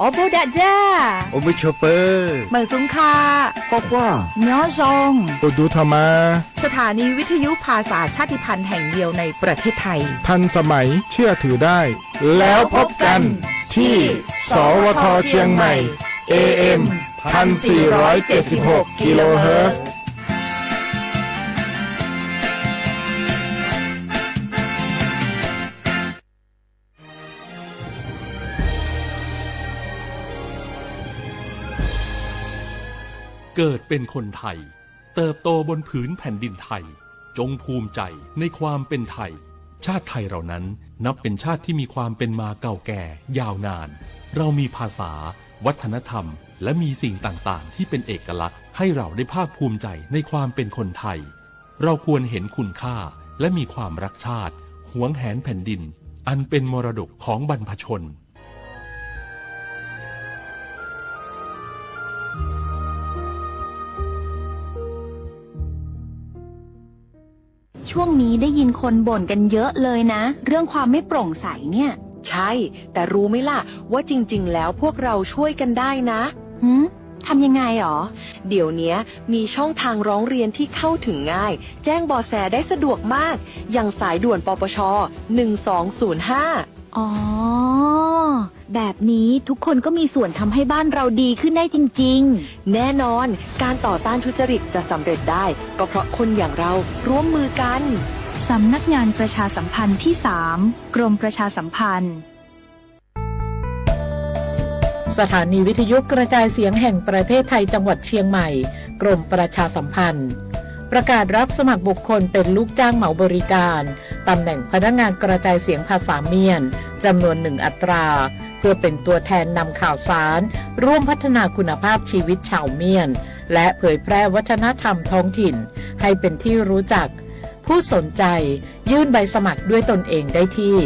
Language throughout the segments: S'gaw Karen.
အီဘိဒၣ်ဒၢ, အိၣ်မုာ်ဆိးပၢၤ, မုၢ်သုးခး, ကွၢ်ကွၢ်, ညီယုၢ်, အိၣ်ဒူထီၣ်မး, สถานีวิทยุภาษาชาติพันธุ์แห่งเดียวในประเทศไทย ทันสมัย เชื่อถือได้ แล้วพบกันที่ สวท เชียงใหม่ เอ เอ็ม พันสี่ร้อยเจ็ดสิบหก กิโลเฮิรตซ์ เกิดเป็นคนไทย เติบโตบนผืนแผ่นดินไทย จงภูมิใจในความเป็นไทย ชาติไทยเรานั้นนับเป็นชาติที่มีความเป็นมาเก่าแก่ยาวนาน เรามีภาษา วัฒนธรรม และมีสิ่งต่างๆ ที่เป็นเอกลักษณ์ ให้เราได้ภาคภูมิใจในความเป็นคนไทย เราควรเห็นคุณค่า และมีความรักชาติ หวงแหนแผ่นดิน อันเป็นมรดกของบรรพชน ช่วงนี้ได้ยินคนบ่นกันเยอะเลยนะ เรื่องความไม่โปร่งใสเนี่ย ใช่ แต่รู้ไหมล่ะ ว่าจริงๆ แล้วพวกเราช่วยกันได้นะ หืม ทำยังไงหรอ เดี๋ยวเนี้ย มีช่องทางร้องเรียนที่เข้าถึงง่าย แจ้งเบาะแสได้สะดวกมาก อย่างสายด่วน ปปช หนึ่งสองศูนย์ห้า อ๋อ แบบนี้ทุกคนก็มีส่วนทำให้บ้านเราดีขึ้นได้จริงๆ แน่นอน การต่อต้านทุจริตจะสำเร็จได้ ก็เพราะคนอย่างเราร่วมมือกัน สำนักงานประชาสัมพันธ์ที่สาม กรมประชาสัมพันธ์ สถานีวิทยุกระจายเสียงแห่งประเทศไทยจังหวัดเชียงใหม่ กรมประชาสัมพันธ์ ประกาศรับสมัครบุคคลเป็นลูกจ้างเหมาบริการ ตำแหน่งพนักงานกระจายเสียงภาษาเมียน จำนวนหนึ่งอัตรา เพื่อเป็นตัวแทนนำข่าวสาร ร่วมพัฒนาคุณภาพชีวิตชาวเมียน และเผยแพร่วัฒนธรรมท้องถิ่น ให้เป็นที่รู้จัก ผู้สนใจ ยื่นใบสมัครด้วยตนเองได้ที่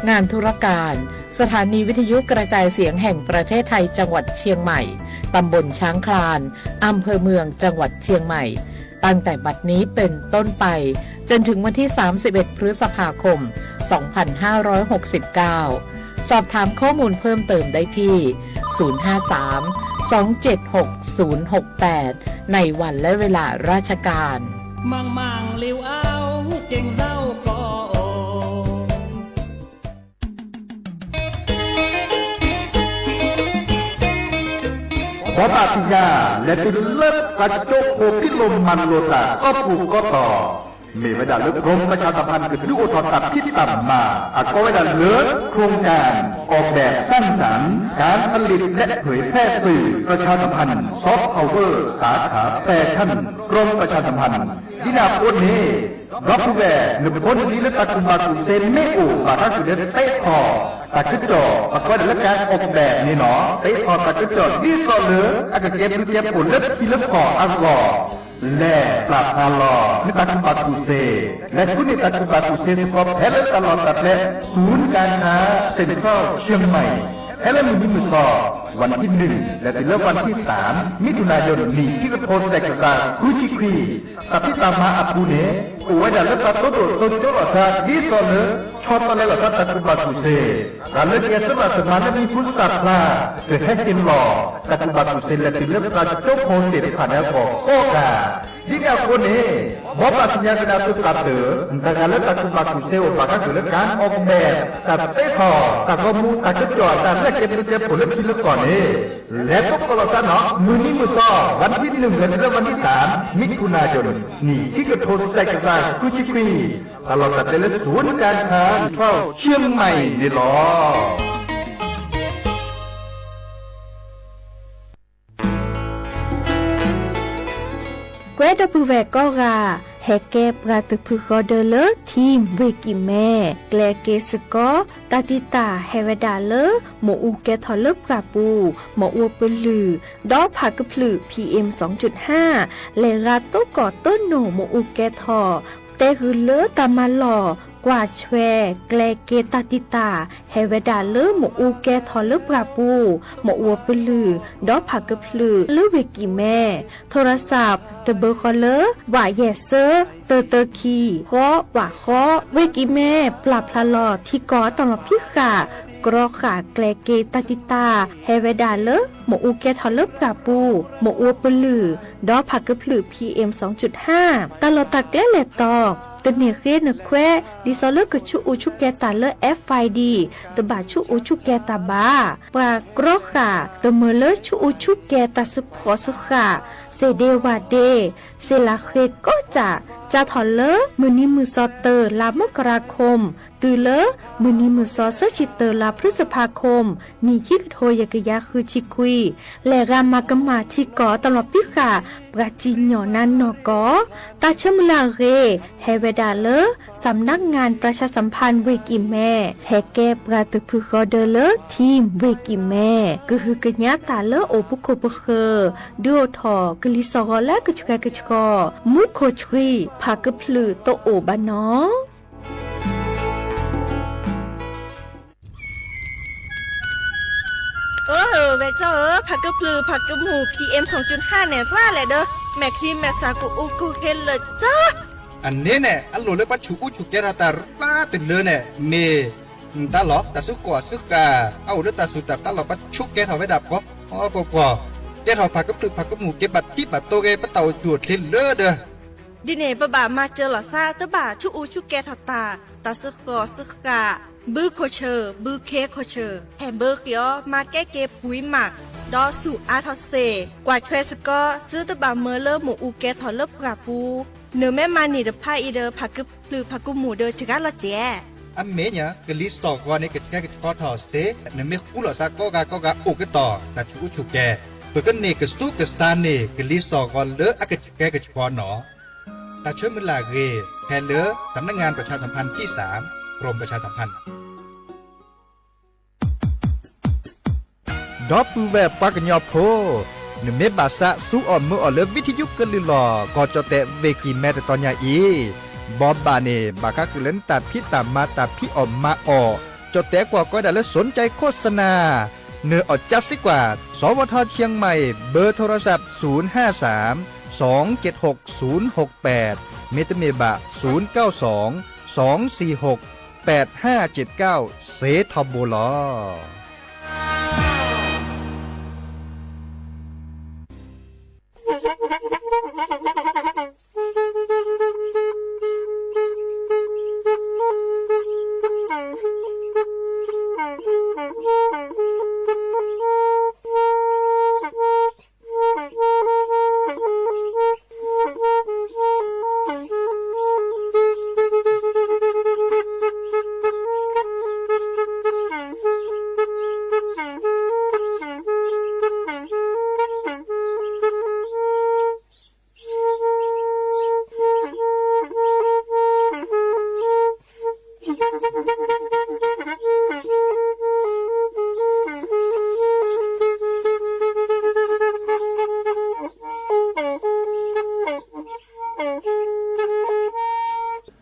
งานธุรการ สถานีวิทยุกระจายเสียงแห่งประเทศไทยจังหวัดเชียงใหม่ ตำบลช้างคลาน อำเภอเมืองจังหวัดเชียงใหม่ ตั้งแต่บัดนี้เป็นต้นไป จนถึงวันที่ สามสิบเอ็ด พฤษภาคม สองพันห้าร้อยหกสิบเก้า สอบถามข้อมูลเพิ่มเติมได้ที่ ศูนย์ห้าสาม สองเจ็ดหก ศูนย์หกแปด ในวันและเวลาราชการ မ့ၢ်မ့ၢ်လၢအဝဲက့ၤသးကီး ဘီဘၣ်တံၢ်ယၤ လဲၤတုၤလၢပှၤကၠိဖိဖံးလိာ်မၤလိာ်တၢ်ကီၢ်ပူၤကီၢ်သီ မ့ၢ်ဝဲဒၣ်လၢ กรมประชาสัมพันธ์ ကဒုးအိၣ်ထီၣ်တၢ်ဖံးတၢ်မၤ အကိးဝဲဒၣ်လၢ โครงการออกแบบสร้างสรรค์ การผลิตและเผยแพร่สื่อประชาสัมพันธ์ ซอฟต์พาวเวอร์ สาขาแฟชั่น กรมประชาสัมพันธ์ ဒ်န့ၣ်အဃိန့ၣ် ဒီပုၢ်ဝဲၢ် နဖိနလံၤလၢတၢ်ကူၣ်ဘၣ်ကူၣ်သ့မ့ၢ်အိၣ် ဘၣ်တၢ်ဃုာ်လၢသ့ထီၣ်တၢ်ကစီၣ် အကိးဝဲဒၣ်လၢ การออกแบบ န့ၣ်လီၤ. သ့ထီၣ်တၢ်ကစီၣ် ဒ်သိးလၢအကကဲဘျုးကဲဖှိၣ်လၢဖံးလၢကီၢ်အဂီၢ် လဲၤပျၢ်ဖးလီၤ နတၢ်ကူၣ်ဘၣ်ကူၣ်သ့ လဲၤဃုန့ၢ်တၢ်ကူၣ်ဘၣ်ကူၣ်သ့စ့ၢ်ကီး ဖဲလၢတၢ်လီၢ်တၢ်ကျဲ ศูนย์การค้าเซ็นทรัลเชียงใหม่ ဖဲလၢမုၢ်နံၤမုၢ်သီ วันที่หนึ่ง လဲၤတုၤလၢ วันที่สาม มิถุนายน နံၣ်ခံကထိ တကယၤဃုဆံခွံ တၢ်ဖံးတၢ်မၤအပူၤန့ၣ် အိၣ်ဝဲဒၣ်လၢတၢ်တိၢ်ဒိၣ်တိၢ်ကၠိလိာ်သး ဒ်သိးလၢ ဆီတလဲလိာ်သးတၢ်ကူၣ်ဘၣ်ကူၣ်သ့ တၢ်လၢကဲသရၣ်သမါလၢမံၤဟူသၣ်ဖျါ ကဟဲက့ၤလီၤ တၢ်ကူၣ်ဘၣ်ကူၣ်သ့ လဲၤတုၤလၢပှၤကၠိဖိသ့ၣ်တဖၣ်န့ၣ်အဂီၢ်ကိးဂၤ ဒ်န့ၣ်အဃိန့ၣ် ဘီဘၣ်သ့ၣ်ညါကဒါသုးပာ်တၢၢ် တဂၤလၢတၢ်ကူၣ်ဘၣ်ကူၣ်သ့အိၣ်ဘၣ်တၢ်ဃုာ်လၢ การออกแบบ တၢ်သ့ထီၣ် တၢ်ဂီၤမူ တၢ်ကစီၣ်အတၢ်လဲၤကဲဘျုးကဲဖှိၣ်လၢဖံးလၢကီၢ်န့ၣ် လဲၤသကိးလိာ်သးနီၤ မုၢ်နံၤမုၢ်သီ วันที่หนึ่ง လဲၤတုၤလၢ วันที่สาม มิถุนายน နံၣ်ခံကထိ တကယၤဃုဆံခွံ တၢ်လီၢ်တၢ်ကျဲလၢ ศูนย์การค้าเซ็นทรัลเชียงใหม่ န့ၣ်လီၤ. ကွဲဒီပုၢ်ဝဲၢ်ကိးဂၤ ဟဲကဲပှၤသုးဖုဃီဒၢလၢ ထံၣ်ဝ့ၢ်ကံၣ်မဲ ကျဲက့ၤစ့ၢ်ကီး တၢ်တံာ်တာ်ဟဲဝဲဒၣ်လၢ မ့ၣ်အူကဲထီၣ်လၢပှၢ်ပူၤ မ့ၣ်အူပလုၢ် ဒီးဖးကဖျၢၣ် PM စင်ၣ် လဲၤရၤသကိးတိၢ်နီၣ်မ့ၣ်အူကဲထီၣ် တဲဃုာ်လၢတၢ်မၤလီၢ် ကွၢ်ဆွဲ ကျဲက့ၤတၢ်တံာ်တာ် ဟဲဝဲဒၣ်လၢမ့ၣ်အူကဲထီၣ်လၢပှၢ်ပူၤ မ့ၣ်အူပလုၢ် ဒီးဖးကဖျၢၣ် လၢဝ့ၢ်ကံၣ်မဲ ထိရစး တဘၢဃီလၢ ဝးယဲၢ်စၢ တၢတၢခံ ဃီ ဝးဃီ ဝ့ၢ်ကံၣ်မဲ ပျၢ်ဖျါလီၤထံကီၢ်တၢ်လီၢ်ဖံးဃာ် ကရီဃာ်ကျဲက့ၤတၢ်တံာ်တာ် ဟဲဝဲဒၣ်လၢ မ့ၣ်အူကဲထီၣ်လၢပှၢ်ပူၤ, မ့ၣ်အူပလုၢ်, ဒီးဖးကဖျုး PM စံးကၠုၢ်ဟၣ် တၢ်လီၢ်တၢ်ကျဲလဲၤတီၤ တန့ၢ်ဃ့နခွဲး ဒ်သိးလၢကဆူးအူဆူးကဲၤတၢ်လၢ FID တဘၣ်ဆူးအူဆူးကဲၤတၢ်ဘၣ်. ပှၤကရီဃာ် တမုာ်လၢဆူးအူဆူးကဲၤတၢ်စ့ၢ်ဖှီၣ်စ့ၢ်ဃာ် စ့ၢ်ဒ့ဝၣ်ဒ့ စ့ၢ်လၢဃ့ကိးစၢ် စးထီၣ်လၢ မုၢ်နံၤမုၢ်သီတၢ လါမကရၤခိၣ် တုၤလၢ မုၢ်နံၤမုၢ်သီဆၢဆံတၢ လါဖျုစဖးခိၣ် နံၣ်ခံကထိယဲၢ်ကယၤဃုဆံခွံ လဲၤဂၤမၤကမၣ်ထံကီၢ်တၢ်လီၢ်ဖံးဃာ် ပှၤစံၣ်ညီၣ်နါနီၢ်ကီၢ် တၢ်ဆၢမုၢ်လၢ်အဂ့ၤ ဟဲဝဲဒၣ်လၢ สำนักงานประชาสัมพันธ์ ဝ့ၢ်ကံၢ်မဲ ဟဲကဲပှၤတဖုဃီဒၢလၢ ထံၣ်ဝ့ၢ်ကံၢ်မဲ ကဟုကညးတၢ်လၢအိၣ်ပခိၣ်ပဃၢၤ ဒုးအိၣ်ထီၣ်ကလံၤစိးဂီၤလၢကဆှဲကဆှီ မူခိၣ်ဆှံ ဖးကဖျုးတအိၣ်ဘၣ်နီၤ. အၢ ဝဲၢ်ကၠီဧၢ, ဖးကဖျုးဖးကမူၣ် PM စံးကၠုၢ်ဟၣ်န့ၣ် ရၣ်လဲၣ်ဒီး မဲာ်ချံမဲာ်သၣ်ကအိၣ်ကဟ့လၢာ်ကၠီ အန့ၣ်န့ၣ် အလိၣ်လၢပှၤဆူးအူဆူးကဲထီၣ်တၢ်ရၣ်တလၢန့ၣ် မ့ၢ်တၢ်လီၢ် တၢ်စုကီၢ်စုဃၢၤ အအိၣ်လၢတၢ်စူၤတၢ်တၢ်လီၢ် ပှၤဆူးကဲထီၣ်ဝဲဒၣ်ပှီၢ်ပှီၢ်ပှီၢ်, ကဲထီၣ်ဖးကဖျုးဖးကမူၣ် က့ၤဘၣ်တံၢ်ဘၣ်တိၢ်ဂ့ၤ ပတၢ်အိၣ်ဆူၣ်အိၣ်ချ့လၢဒီး ဒ်န့ၣ် ပဘၣ်မၤစၢၤလီၤသး တဘၣ်ဆူးအူဆူးကဲထီၣ်တၢ်, တၢ်စုကီၢ်စုဃၢၤ ဘုခိၣ်ဆၢ ဘုခ့ခိၣ်ဆၢ ဟဲဘၢဃ့အီၤ မၤကဲက့ၤပှံၤမး, ဒီးဆူးအါထီၣ်စ့ၢ် ကွၢ်ထွဲစ့ၢ်ကီး သုတဘၣ်မၢလၢမ့ၣ်အူကဲထီၣ်လၢပှၢ်ပူၤ, နမ့ၢ်မၤန့ၢ်တဖၣ်အံၤဒီး ဖးကဖျုးဖးကမူၣ်ဒီးစှၤလီၤစဲး အမ့ၢ်ညါ ကလံၤစိးဂီၤန့ၣ် ကဆှဲကဆှီထီၣ်စ့ၢ်, နမ့ၢ်ဃူလိာ်သးကိးဂၤကိးဂၤအိၣ်ကတီၢ် တၢ်ဆူးအူဆူးကဲၤ, ပကန့ၢ်ကသူကစၢ်န့ၢ် ကလံၤစိးဂီၤလၢအကဆှဲကဆှီနီၤ. တၢ်ဆၢမုၢ်လၢ်အဂ့ၤ ဖဲလၢ สำนักงานประชาสัมพันธ์ที่สาม กรมประชาสัมพันธ์ ဒီပုၢ်ဝဲၢ်ပှၤကညီဖိ, နမ့ၢ်ဘၣ်သးစူၤအီၣ်မုာ်အီၣ်လၢ ဝံထံယုကလုၢ်လီၤ ကီၢ်ကၠီၣ်တဲၣ်ဝ့ၢ်ကံၢ်မဲ တတီၤညါအံၤ, ဘိးဘၣ်န့ၣ် ဘၣ်ဃးဃုာ်လၢနတၢ်ဖံးတၢ်မၤ တၢ်ဖံးအီၣ်မၤအီၣ်, ကၠီၣ်တဲၣ်ကွၢ်ကီဒၣ်လၢ สนใจโฆษณา နအီၣ်ကၠါစ့ၢ်ကီး, สวทเชียงใหม่ เบอร์โทรศัพท์ ศูนย์ห้าสาม สองเจ็ดหก ศูนย์หกแปด မ့တမ့ၢ်ဘၣ် ศูนย์เก้าสอง สองสี่หก แปดห้าเจ็ดเก้า စ့ထီဘိလီၤ.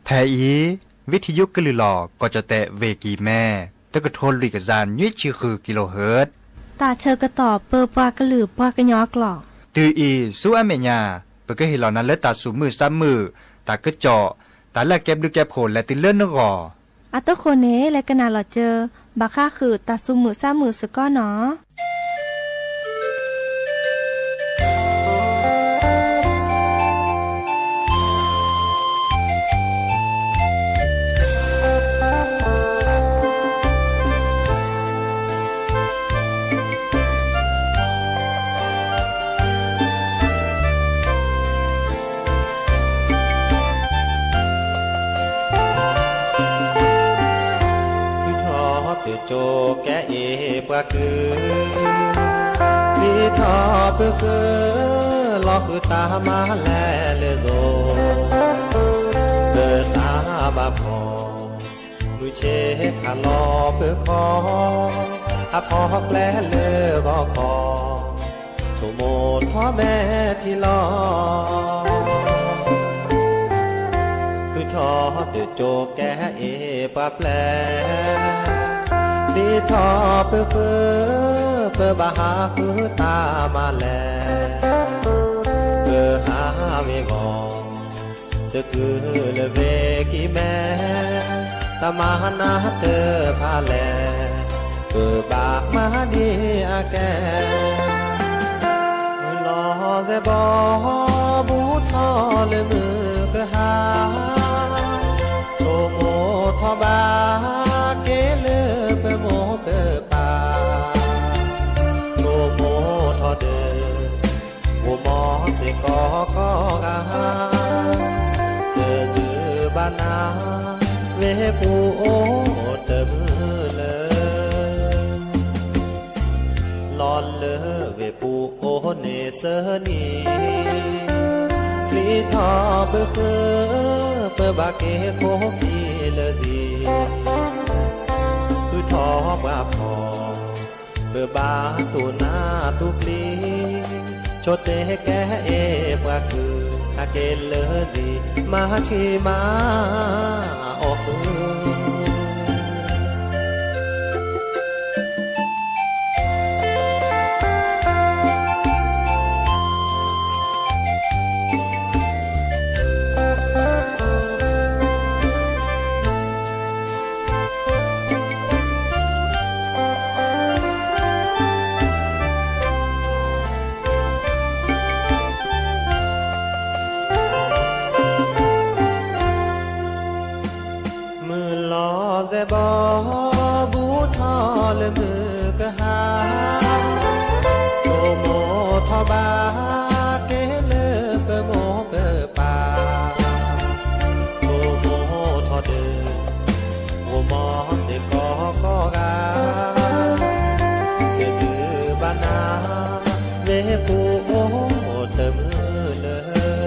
ဖဲအံၤ ဝံထံယုကလုၢ်လီၤ ကီၢ်ကၠီၣ်တဲၣ်ဝ့ၢ်ကံၢ်မဲ တကထိလွံၢ်ကယၤနွံဆံဃု kilohertz တၢ်ဆၢကတီၢ်ပၢပှၤကလုာ်ပှၤကညီအကျိာ်, တုၤအံၤဆူအမဲာ်ညါ ပကဟ့ၣ်လီၤနၤလၢတၢ်သူၣ်မုာ်သးမုာ်, တၢ်ကစီၣ်, တၢ်လၢအကဲဘျုးကဲဖှိၣ်လဲၤတုၤလၢနဂီၢ်. အတဃိန့ၣ် လဲၤကနၣ်လီၤစၢၤ ဘၣ်ဃးဃုာ်တၢ်သူၣ်မုာ်သးမုာ်စ့ၢ်ကီးနီၤ. ဃုထီၣ်တကၠိကဲအ့ၣ်ပှၤကုၢ်, ပျံၤထီၣ်ပဃၢၤ လီၤဃုာ်တၢ်မၤလဲၤလၢသိး, ပသးဘၣ်ဖှီၣ် မုၢ်ဆ့ၣ်ခးလီၤပခီၣ်, ဟးဖီၣ်ကျဲလၢဂီၤခီၣ်, ဆိကမိၣ်ထီၣ်မဲာ်ထံလီၤ. ဃုထီၣ်တကၠိကဲအ့ၣ်ပှၤပျဲၢ်, ပျံၤထီၣ်ပဃၢၤ ပဘၣ်ဟးဃုာ်တၢ်မၤလဲၤ, ပဟးဝ့ၤဝီၤ သကုၤလၢဝ့ၢ်ကံၢ်မဲ, တၢ်မၤနၢၤတဖၣ်လဲၣ် ပဘၣ်မၤဒ်အကဲ, မုၢ်လီၤသဲးဘီ ဘူးထီၣ်လၢမုၢ်ကဟါ, ဆိကမိၣ်ထီၣ်ဘၣ်က့ၤလၢပမိၢ်ပပၢ်, ဆိကမိၣ်ထီၣ်ဒီး မိၢ်မီၢ်သ့ၣ်ကိးကိးဂၤ, တယုၢ်ဘၣ်နၤ ဝဲၢ်ပူၤအိၣ်တမုာ်လၢ လီၤလၢဝဲၢ်ပူၤအိၣ်န့ၣ်သၢနံၤ, ချံထီၣ်ပဃၢၤ ပဘၣ်က့ၤခိၣ်ခံလၢာ်သံ, ဃုထီၣ်ပှၤဖီၣ် ပဘၣ်တူၢ်နးတူၢ်ပျံၤ, ဆိတဲကဲအဲၣ်ပှၤကုၢ် ဟဲက့ၤလၢာ်သံ, မၤထံမၤအီၣ်ဃုာ် မုၢ်လီၤသဲးဘီ ဘူးထီၣ်လၢမုၢ်ကဟါ, ဆိကမိၣ်ထီၣ်ဘၣ်က့ၤလၢပမိၢ်ပပၢ်, ဆိကမိၣ်ထီၣ်ဒီး မိၢ်မီၢ်သ့ၣ်ကိးကိးဂၤ, တယုၢ်ဘၣ်နၤ ဝဲၢ်ပူၤအိၣ်တမုာ်လၢ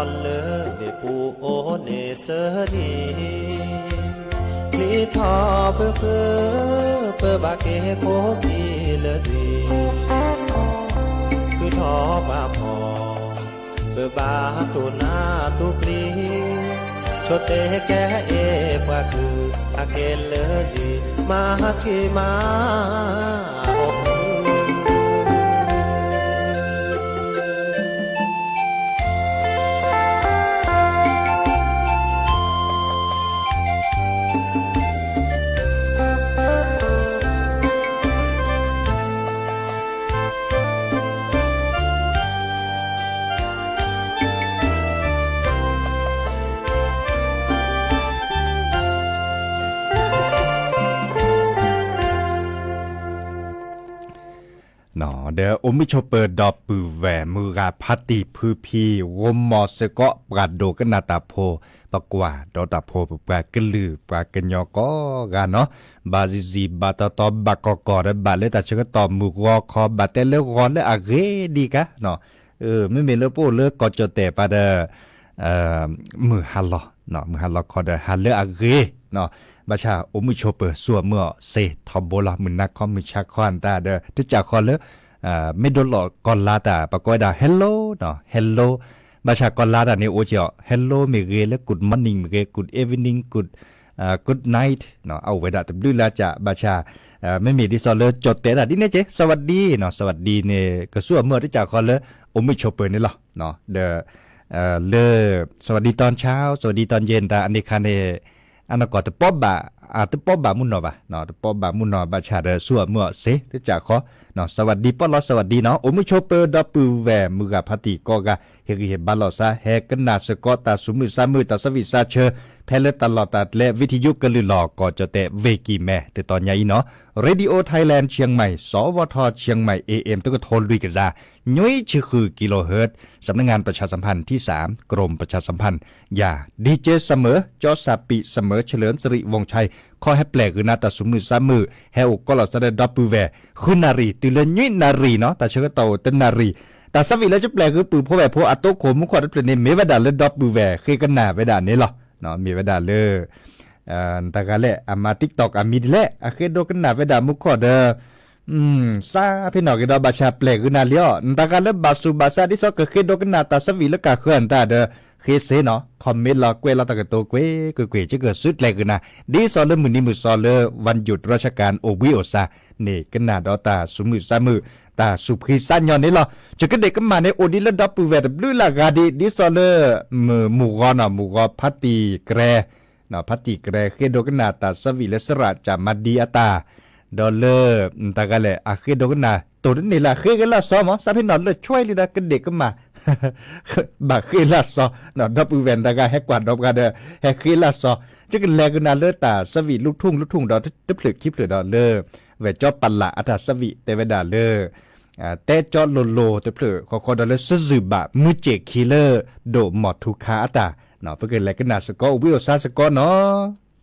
လီၤလၢဝဲၢ်ပူၤအိၣ်န့ၣ်သၢနံၤ, ချံထီၣ်ပဃၢၤ ပဘၣ်က့ၤခိၣ်ခံလၢာ်သံ, ဃုထီၣ်ပှၤဖီၣ် ပဘၣ်တူၢ်နးတူၢ်ပျံၤ, ဆိတဲကဲအဲၣ်ပှၤကုၢ် ဟဲက့ၤလၢာ်သံ, မၤထံမၤအီၣ်ဃုာ် ဒီးအိၣ်မုာ်ဆိးပၢၤဒီပုၢ်ဝဲၢ် မုၢ်ဂၤဖါတံၢ်ဖုဖံ ဂီၤမီၤစ့ၢ်ကီး ပှၤဒိကနၣ်တၢ်ဖိ ပကွၢ်ဒီးတၢ်ဖိ ပပှၤကလုာ် ပှၤကညီကိးဂၤနီၤ, ဘၣ်စံးစံး ဘၣ်တီတီ ဘၣ်ကီၢ်ကီၢ်ဒီး ဘၣ်လၢတၢ်ဆၢကတီၢ်မုၢ်ဂီၤခီ ဘၣ်တဲလၢဂီၤလၢအဂ့ၤဒံးကါနီၤ, မ့မ့ၢ်လၢပအိၣ်လၢကီၢ်ကၠီၣ်တဲာ်ပၤဒီး မုၢ်ဟါလီၤ, မုၢ်ဟါလီၤခီဒီး ဟါလၢအဂ့ၤ, ဘၣ်ဆၣ်အိၣ်မုာ်ဆိးပၢၤ ဆူအမုၢ်အီၣ်စ့ထီဘိလီၤ, မုၢ်နၤခီမုၢ်ဆါခီအတၢ်ဒီး တစၢ်ဃီလၢ မ့ၢ်ဒိလီၤကီၢ်လါတၢ် ပကိးဝဲဒၣ် hello နီၤ, hello, ဘၣ်ဆၣ်ကီၢ်လါတၢ်န့ၣ်အိၣ်က့ၤအီၤ hello မ့ၢ်ဂ့ၤ လၢ good morning မ့ၢ်ဂ့ၤ good evening, good, good night နီၤ, အအိၣ်ဝဲဒၣ်တဘျုးလၢ်ကၢ်, ဘၣ်ဆၣ် မ့မ့ၢ်ဒ်သိးလၢကၠီၣ်တဲာ်တၢ်ဒ်န့ၣ်က့ၤ สวัสดี နီၤ, สวัสดี န့ၣ် ကဆူအမုၢ်အီၣ်တစၢ်ဃီလၢ အိၣ်မုာ်ဆိးပၢၤန့ၣ်လီၤ, ဒီး လၢ สวัสดีตอนเช้า สวัสดีตอนเย็น တၢ်အန့ၣ်ခါန့ၣ် အနီၢ်ကီၢ်တပီၢ်ဘၣ်, တပီၢ်ဘၣ်မုၢ်နီၢ်ဘၣ်, တပီၢ်ဘၣ်မုၢ်နီၢ်ဘၣ်ဆၣ်ဒီး ဆူအမုၢ်အီၣ်စ့တစၢ်ဃီ, สวัสดีပီၢ်လီၤ สวัสดีနီၤ, အိၣ်မုာ်ဆိးပၢၤဒီပုၢ်ဝဲၢ် မုၢ်ဂၤဖါတံၢ်ကိးဂၤ ဟ့ၣ်ဂံၢ်ဟ့ၣ်ဘါလိာ်သး ဟဲကနၣ်စ့ၢ်ကီးတၢ်ဆူးမုၢ်ဆါမုၢ် တၢ်ဆၢဝံၣ်ဆါဆၢ ဖဲလၢတၢ်လီၢ်တၢ်ကျဲ ဝံထယုကလုာ်လီၤ ကီၢ်ကၠီၣ်တဲာ် ဝ့ၢ်ကံၢ်မဲ တတီၤညါအံၤနီၤ, Radio Thailand เชียงใหม่ สวท เชียงใหม่ เอเอ็ม တကထိလွံၢ်ကယၤ နွံဆံဃု กิโลเฮิรตซ์ สำนักงานประชาสัมพันธ์ที่สาม กรมประชาสัมพันธ์ ယၤ ดีเจเสมอ จอสปีเสมอ เฉลิมสิริวงศ์ชัย ခီဟဲပျဲၢ်ဂုာ်နၤတၢ်ဆူးမုၢ်ဆါမုၢ် ဟဲအိၣ်ကီးလီၤသးဒီးဒီပုၢ်ဝဲၢ် ဃုနၣ်ရံၣ် တုၤလၢနွံနၣ်ရံၣ်နီၤ, တၢ်ဆၢကတီၢ်အိၣ်တနၣ်ရံၣ်, တၢ်ဆၢဝံၣ်လၢကပျဲၢ်ဂုာ်ပုၢ်ဖိဝဲၢ်ဖိအတိခိၣ်မူခိၣ်တဖျၢၣ်န့ၣ် မ့ၢ်ဝဲဒၣ်လၢဒီပုၢ်ဝဲၢ်ဃ့ကနၣ်ဝဲဒၣ်န့ၣ်လီၤ, မ့ၢ်ဝဲဒၣ်လၢ နတဂၤလဲၣ် အမၤ TikTok အမံၤဒ်လဲၣ် အဃ့ဒိကနၣ်ဝဲဒၣ်မူခိၣ်ဒီး စးဖဲနီၣ်ဂ့ၤဒီး ဘၣ်ဆၣ်ပျဲၢ်ဂုာ်နၤလံအီၤ, နတဂၤလၢဘၣ်ဆူးဘၣ်ဆါဒ်သိးကဃ့ဒိကနၣ်တၢ်ဆၢဝံၣ်လၢကၢ်ဃၢၤနတၢ်ဒီး ဃ့စ့နီၤ, comment လီၤကွဲးလီၤတၢ်ကတိၤကွ့ၢ်ကွ့ၢ်ကွ့ၢ် ကကစုပျဲၢ်ဂုာ်နၤ ဒ်သိးလၢမုၢ်နံၤမုၢ်သီလၢ วันหยุดราชการ အိၣ်ဘှံးအိၣ်စၢ်န့ၣ် ကနၣ်ဒီးတၢ်ဆူးမုၢ်ဆါမုၢ် တၢ်ဆူးဖှံစၢ်ညီန့ၣ်လီၤ. စကဒ့ၣ်ကမၣ်န့ၣ် အိၣ်ဒံးလၢဒီပုၢ်ဝဲၢ်တဘျုးလၢ်ဂၤဒံး ဒ်သိးလၢ မုၢ်ဂီၤနီၤ မုၢ်ဂီၤဖါတံၢ်ကရဲ ဖါတံၢ်ကရဲဃ့ဒိကနၣ်တၢ်ဆၢဝံၣ်လၢစရၣ်ကၠၣ်မၤဒံအတၢ်, ဒီးလၢ တၢ်ဂၤလဲၣ် အဃ့ဒိကနၣ်တိၢ်တန့ၢ်လၢအဃ့ဂ့ၤလၢအစီမး စးဖဲနီၣ်လၢဆွဲလံဒီး ကဒ့ၣ်ကမၣ် ဘၣ်ဃ့လၢအစီ, ဒီပုၢ်ဝဲၢ်တၢ်ဂၤဟဲကွၢ်ဒီးပှၤဒီး ဟဲဃ့လၢအစီ, ယကလဲၤကနၣ်လၢတၢ်ဆၢဝံၣ်လူၢ်ထူၣ်လူၢ်ထူၣ်ဒီး တဖျၢၣ်ခံဖျၢၣ်ဒီးလၢ ဝဲၢ်ကၠီပလးအတၢ်ဆၢဝံၣ်တဲဝဲဒၣ်လၢ တဲကၠီလိၤလိၤတဖျၢၣ်ဃီဃီဒီးလၢစၢၢ်စုၣ်ဘၣ် မုၢ်စ့ၣ်ခံလၢ ဒိၣ်မီၢ်ထူခါအတၢ်, ပကလဲၤကနၣ်စ့ၢ်ကီးအိၣ်ဘှံးအိၣ်ဆါစ့ၢ်ကီးနီၤ.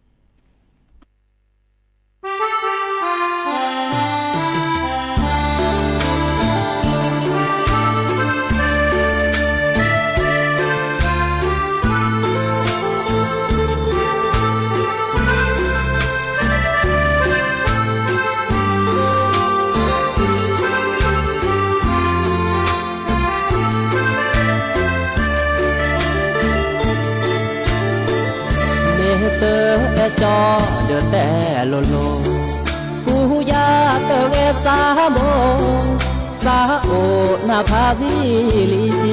မ့ၢ်တအဲၣ်ကၠီဒီးတဲလိၤလိၤ, ကူယၤတဂဲၤစးဘိ, စးအိၣ်နၢ်ဖးစံလံ,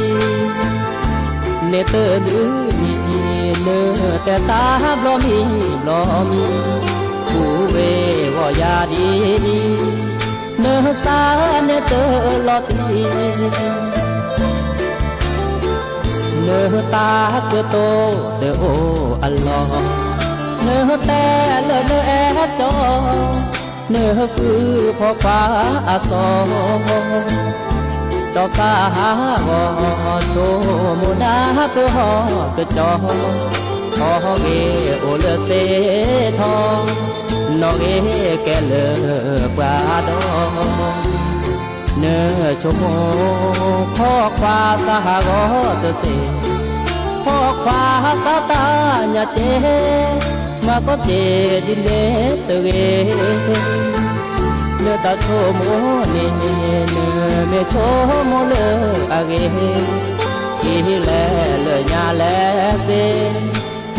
န့ၣ်တဒုနံၤ နတဲတၢ်ဘျီမံၤဘျီမံၤ, ကူဝဲဂီၢ်ယၤဒ်အံၤ, နစးန့ၣ်တလီၤတံၢ် နတၢ်ကတိၤတအိၣ်အလီၢ်, နတဲလၢနအဲၣ်ကၠီ, နဃုဖီၣ်ခွါအစီၤ, ကၠီစၢ်ဟးဂီၤဆိကမိၣ်နၢ်ပၢၢ်ဟီၣ်ကၠီ, ဟီၣ်ဂ့ၤအိၣ်လၢစ့ထီ, နီၣ်ဂ့ၤကဲလၢပှၤဒီး နဆိကမိၣ် ဖီၣ်ခွါစၢ်ဟးဂီၤတစ့ၢ်, ဖီၣ်ခွါစၢ်တၢ်ညါကဲ, မၤကီၢ်စ့ၢ်ဒ်န့ၣ်တဂ့ၤ, နတၢ်ဆိကမိၣ်န့ၣ် နမ့ၢ်ဆိကမိၣ်လၢအဂ့ၤ, ထံလဲၤလၢညါလဲၤစ့ၢ်,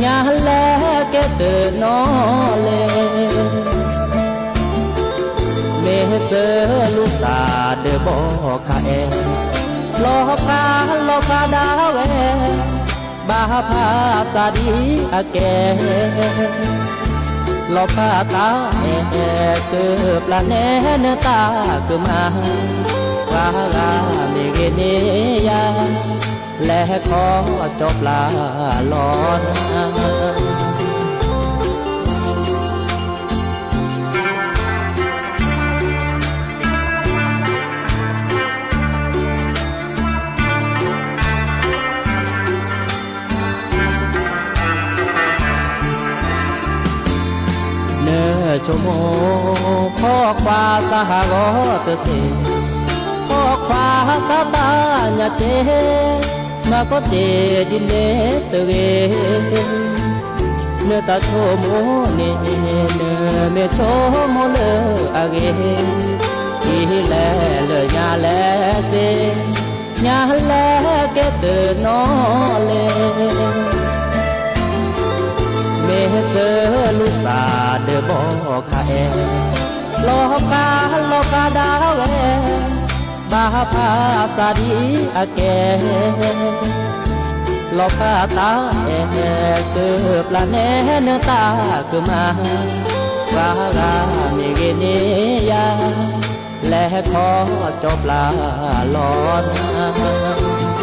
ညါလဲၤကဲတနီၤလဲၣ်. မ့ၢ်စၢၤလူၤသးဒီးဘီခါအဲၣ်, လီၤဖးလီၤဖးဒၣ်ဝဲ, ဘၣ်ဖးစၢ်ဒ်အကဲ, လီၤဖးတၢ်အဲၣ်ကပျၢ်နဲနတၢ်ကမၣ်, ပှၤဂၤမ့ၢ်ဂ့ၤန့ၢ်ယၤ, လဲၤခီကၠီပျၢ်လီၤနၤ. နဆိကမိၣ် ဖီၣ်ခွါစၢ်ဟးဂီၤတစ့ၢ်, ဖီၣ်ခွါစၢ်တၢ်ညါကဲ, မၤကီၢ်စ့ၢ်ဒ်န့ၣ်တဂ့ၤ, နတၢ်ဆိကမိၣ်န့ၣ် နမ့ၢ်ဆိကမိၣ်လၢအဂ့ၤ, ထံလဲၤလၢညါလဲၤစ့ၢ်, ညါလဲၤကဲတနီၤလဲၣ်. မ့ၢ်စၢၤလူၤသးဒီးဘီခါအဲၣ်, လီၤဖးလီၤဖးဒၣ်ဝဲ, ဘၣ်ဖးစၢ်ဒ်အကဲ, လီၤဖးတၢ်အဲၣ်ကပျၢ်နဲနတၢ်ကမၣ်, ပှၤဂၤမ့ၢ်ဂ့ၤန့ၢ်ယၤ, လဲၤခီကၠီပျၢ်လီၤနၤ. နီၢ်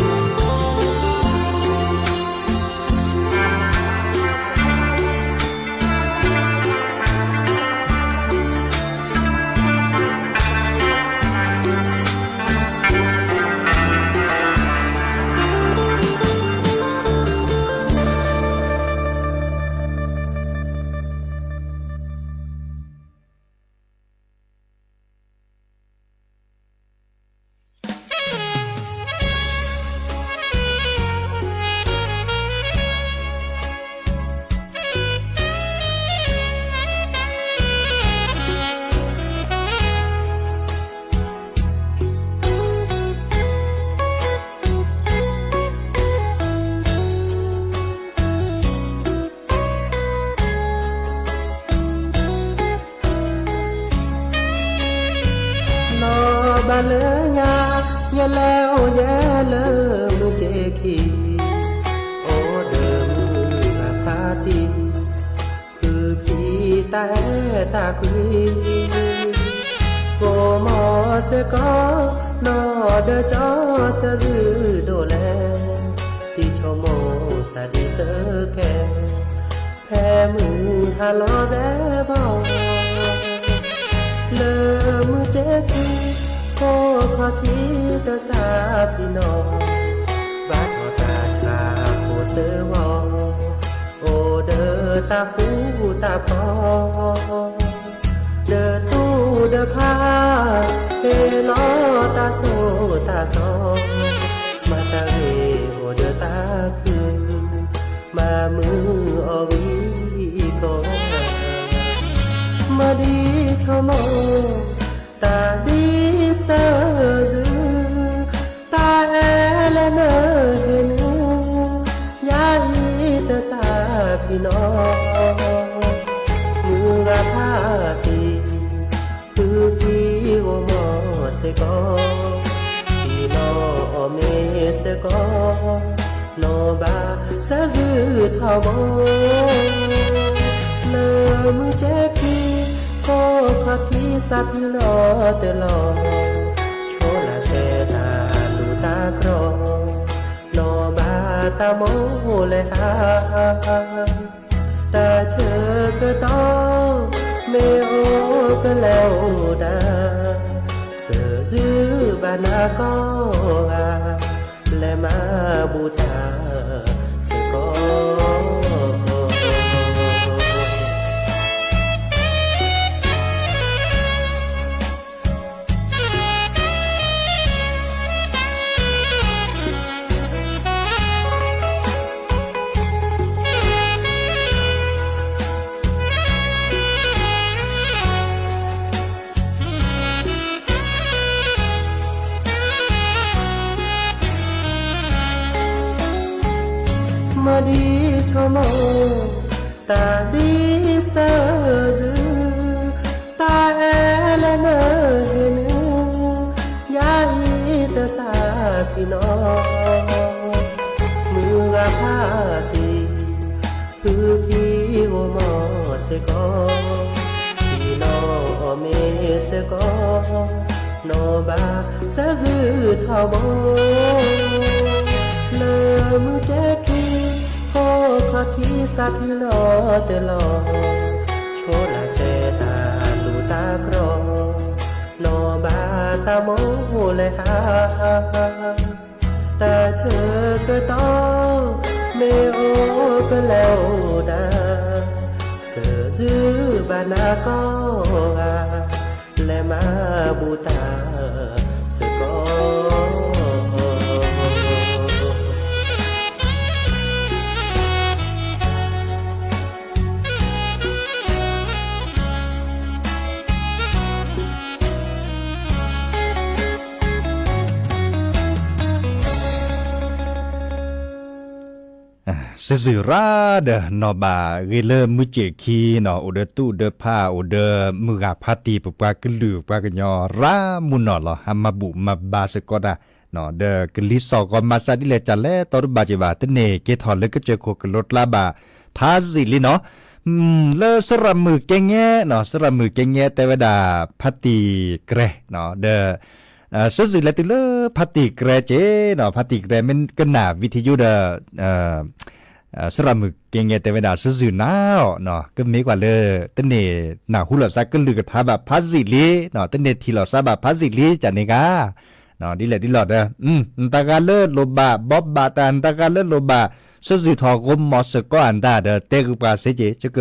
ဘၣ်လၢညါ ယလဲၤအိၣ်ယဲလၢမုၢ်က့ခံ, အိၣ်ဒီးမုၢ်ဂၤဖးတံၢ်, တၢ်အဲၣ်တၢ်ကွံ ကိးမီၤစ့ၢ်ကီး နီၢ်ဒီးကၠီ ဆၢဇုၣ်ဒိၣ်လဲၣ်, တံၤဆိမိၣ်စၢ်ဒံးစၢကဲ, ဖဲမုၢ်ဟါလီၤသဲဘီ လၢမုၢ်ကဲခံ ဖိခီၣ်ထံးတစးဖံးနီၣ်, ဘၣ်ထီၣ်တၢ်ဆါဖိစၢဝီ အိၣ်ဒီးတၢ်ဃူတၢ်ဖိး, ဒီးတူၢ်ဒီးဖး ဟ့ၣ်လီၤတၢ်ဆိၣ်တၢ်ဆီ, မၤတၢ်ဂ့ၤအိၣ်ဒီးတၢ်ခု, မၤမုာ်အီၤဂံၢ်ကီ, မၤဒ်ဆိမိၣ် တၢ်ဒ်ဆၢဇုၣ်, တၢ်အဲၣ်လၢနဟ့ၣ်န့ၣ်, ယၤအံၤတစးဖံးနီၣ်, မုၢ်ဂၤဖးတံၢ် ဖုဖံအိၣ်မီၤစ့ၢ်ကီး, ဆံးနီၣ်အီၣ်မ့ၤစ့ၢ်ကီး, နီၢ်ဘၣ်ဆၢဇုၣ်ထီဘိ, လၢမုၢ်ကဲခံ ဖိခီၣ်ထံးစးဖံးလီၤတလီၤ, ဆိလၢစဲတၢ်လူၢ်တၢ်ကြီ, နီၢ်ဘၣ်တၢ်မိၣ်လဲၤဟး တၢ်ဆၢကတီၢ် မ့ၢ်အိၣ်ကလဲၤအိၣ်ဒၣ်, ဆၢဇုၣ်ဘၣ်နၤကိးဂၤ, လဲၤမၤဘူၣ်တၢ်စ့ၢ်ကီး. မၤဒ်ဆိကမိၣ် တၢ်ဒ်ဆၢၣ်စု, တၢ်အဲၣ်လၢနဟ့ၣ်န့ၣ်, ယၤအံၤတစၢ်ဖံးနီၤ, မုၢ်ဂၤဖးတံၢ် ဖုဖံအိၣ်မီၤစ့ၢ်ကီး, ဆ့ၣ်နီၤအီၣ်မ့ၤစ့ၢ်ကီး, နီၢ်ဘၣ်စၢၣ်စုထီဘိ, လၢမုၢ်ကဲခံ, ဖိခီၣ်ထံးစးဖံးလီၤတလီၤ, ဆိလၢစဲတၢ်လူၢ်တၢ်ကြီ, နီၢ်ဘၣ်တၢ်မိၣ်လဲၤဟး တၢ်ဆၢကတီၢ် မ့ၢ်အိၣ်ကလဲၤအိၣ်ဒၣ်, စၢၣ်စုဘၣ်နၤကိးဂၤ, လဲၤမၤဘူၣ်တၢ်စ့ၢ်ကီး. စၢၣ်စုရၣ်ဒီး နီၢ်ဘၣ်ဂ့ၤလၢမုၢ်ကဲခံနီၤ, အိၣ်ဒီးတူၢ်ဒီးဖး, အိၣ်ဒီးမုၢ်ဂၤဖးတံၢ်, ပပှၤကလုာ်ပှၤကညီရၣ်မုၢ်နီၢ်လီၤ, ဟးမၤဘူၣ်မၤဘါစ့ၢ်ကီးတၢ်, ဒီးကလံၤစိးဂီၤမၤစၢ်ဒ်လဲၣ် ကလဲၤတီတဘၣ်က့ၤဘၣ်, တန့ၢ်က့ၤထီၣ်လၢကစၢၢ်ခိၣ်ကလိကျါဘၣ် ဖးစံးလံနီၤ. လၢစရၣ်မုၣ်ကဲငဲနီၤ, စရၣ်မုၣ်ကဲငဲတဲဝဲဒၣ် ဖးတံၢ်ကြဲ, ဒီး စၢၣ်စုလဲၤတုၤလၢဖးတံၢ်ကြဲက့နီၤ, ဖးတံၢ်ကြဲမ့ၢ်ကနၣ်ဝံထံယူဒီး စရၣ်မုၣ်ကဲငဲတဲဝဲဒၣ် စၢၣ်စုနၤအီၤ, ကမ့ၢ်ကွၢ်လၢ တန့ၢ်နၢ်ဟူလီၤစၢ်ကလုၢ်ကထါဘၣ်ဖးစံးလံ, တန့ၢ်ထံၣ်လီၤစၢ်ဘၣ်ဖးစံးလံ ကန့ၣ်ဂၤ ဒ်လဲၣ်ဒ်လဲၣ်ဒီး နတၢ်ဂၤလၢလိၣ်ဘၣ် ဘီဘၣ်တၢ် နတၢ်ဂၤလၢလိၣ်ဘၣ် စၢၣ်စုထီၣ်ဂီၤမီၤစ့ၢ်ကီးအတၢ်ဒီး တဲဂုာ်ပှၤစ့ၢ်ကီး ယက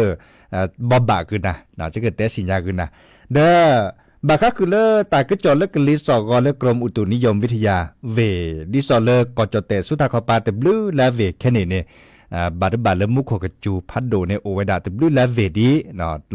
ဘီဘၣ်ကုာ်နၤ, ယကတဲစံၣ်ညါကုာ်နၤ, ဒီး ဘၣ်ဃးဃုာ်လၢတၢ်ကစီၣ်လၢကလံၤစိးဂီၤလၢ ကရၢၢ်မုၢ်အူတူၣ်နံယိၣ်ဝံထံယၣ် ဝ့ၢ် ဒ်သိးလၢကီၢ်ကၠီၣ်တဲၣ်ဆူထၢၣ်ခီပၤတဘျုးလၢအဝ့ၢ်ခဲန့ၣ်န့ၣ် ဘၣ်တဘၣ်လၢမူခိၣ်ကစူၤဖးဒိၣ်န့ၣ် အိၣ်ဝဲဒၣ်တဘျုးလၢအဝ့ၢ်ဒ်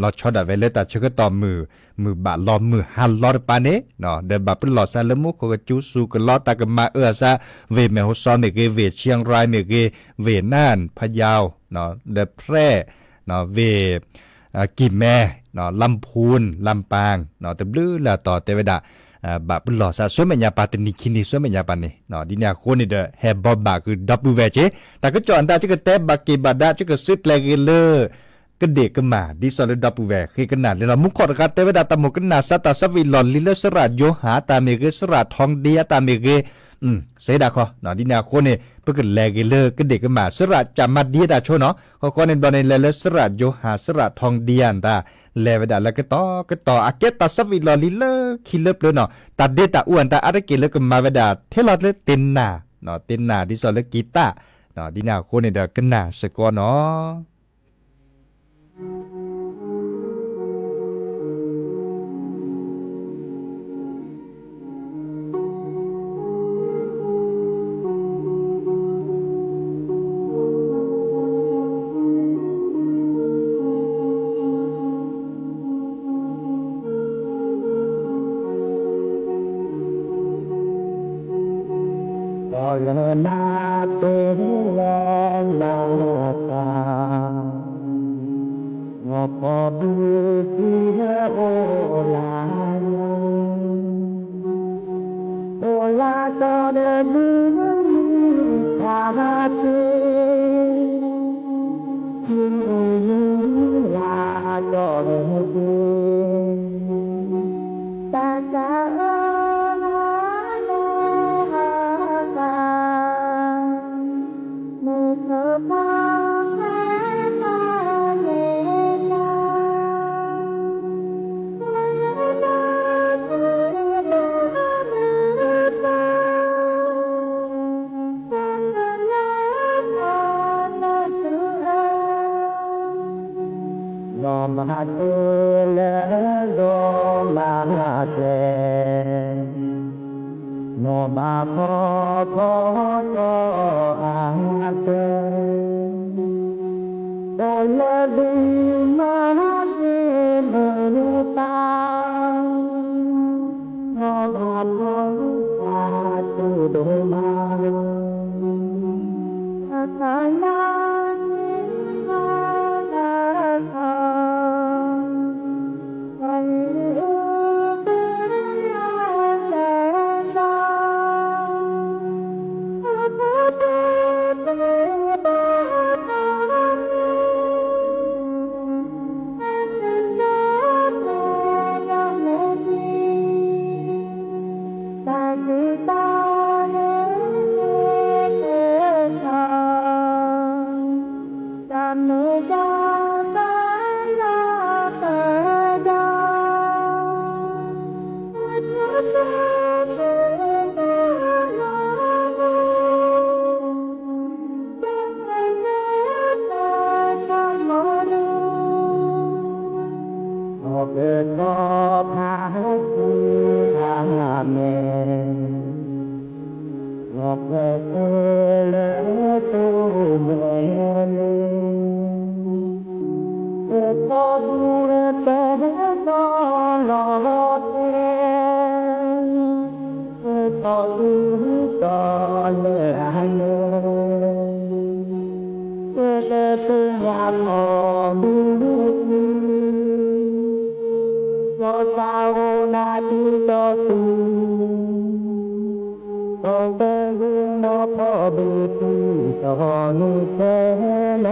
လီၤဆီဒၣ်ဝဲလၢတၢ်ဆၢကတီၢ်မုၢ် မုၢ်ဘၣ်လီၤမုၢ်ဟါလီၤတပၤန့ၣ် ဒီးဘၣ်ပလီၢ်စၢ်လၢမူခိၣ်ကစူၤစူၤကလီတၢ်ကမၤအၢအသး ဝ့ၢ်မဲၢ်ဟိၣ်စီမ့ၢ်ဂ့ၤ ဝ့ၢ်ခၠံရၤမ့ၢ်ဂ့ၤ ဝ့ၢ်နၢၣ် ဖယၢၣ် ဒီးဖြဲၣ် ဝ့ၢ် ကံၢ်မဲ လမ်းဖူန် လမ်းပၢင် တဘျုးလၢအတီၤတဲဝဲဒၣ် ဘၣ်ပလီၢ်စၢ် ဆူမဲာ်ညါပၤတနံၤခံနံၤ ဆူမဲာ်ညါပၤန့ၣ် ဒ်န့ၣ်အဃိန့ၣ်ဒီး ဟဲဘီဘၣ်ဃုာ်ဒီပုၢ်ဝဲၢ်က့ တၢ်ကစီၣ်အတၢ် ကကတဲဘၣ်က့ၤဘၣ်ဒၣ် ကကစုကျဲၤဂ့ၤလၢ တ ကဒ့ၣ်ကမၣ် ဒ်သိးလၢဒီပုၢ်ဝဲၢ်ဃ့ကနၣ်လၢလီၤ. မူခိၣ်တဂၤတဲဝဲဒၣ် တၢ်မိၣ်ကနၣ်စးတၢ်ဆၢဝံၤလီၢ်လံၤလၢစရၣ်ယိၤဟၣ်တၢ်မ့ၢ်ဂ့ၤ စရၣ်ထီၣ်ဒ့အတၢ်မ့ၢ်ဂ့ၤ စံးဒၣ်ခီ ဒ်န့ၣ်အဃိန့ၣ် ပကလဲၤဂ့ၤလၢကဒ့ၣ်ကမၣ် စရၣ်ကၠၣ်မၤဒံအတၢ်ဆိနီၤ. ဃီဃီန့ၣ်ဘျီန့ၣ် လဲၤလၢစရၣ်ယိၤဟၣ် စရၣ်ထီၣ်ဒ့အတၢ် လဲၤဝဲဒၣ်လၢကတီၢ်ကတီၢ် အကဲတၢ်ဆၢဝံၤလီၢ်လံၤလၢခံလၢပျၢၤနီၤ. တၢ်ဒ့တၢ်အူအတၢ်အါတက့ၢ်လၢကမၤဝဲဒၣ် ထဲလီၤလၢတ့ၢ်နၢ် တ့ၢ်နၢ်ဒ်သိးလၢကံၢ်သၣ် ဒ်န့ၣ်အဃိန့ၣ်ဒီးကနၣ်စ့ၢ်ကီးနီၤ. ဒီးလၢနၤတ့ၢ်လၢနၤတၢ် နီၢ်ကီၢ်ဘုသံဟဲအိၣ်လၢ အိၣ်လၢကီၢ်ဒီးမုၢ်နံၤခါဆ့ မုၢ်နံၤလၢကီၢ်ဒီးမုၢ် တၢ်တၢ်အၢ လၢဟါ နီၢ်မၤတ့ၢ်လၢဒိၣ်မၤတ့ၢ် နီၢ်မၤခီခီကီၢ်အါတ့ၢ် တၢ်လၢဒိၣ်မၤတ့ၢ်မုၢ်တၢ် နီၢ်မၤခီခီတူၢ်ဒိၣ်မး တၢ်နၢ် တၢ်ကတၢၢ်လၢ တၢ်မ့ၢ်တၢ်လၢတၢ်ဒါ အကတီၢ်ဖးဃုာ်အမဲာ် လီၤကဲၤကဲၤလၢတိၢ်မဲာ်လံ ကတီၢ်ဒူၣ်တၢ်ဟဲသီလီၤတဲ ကတီၢ်ဒူၣ်တီၢ်လၢအမဲာ် ကဲၤကဲၤလၢပှၤကီၢ်မုၢ် ကီၢ်သးအိၣ်နၢ်ဒုးဒီးသူ ကီၢ်သးအိၣ်နီၢ်ဖီဘုးသူ တီၢ်မုၢ်တဲလၢ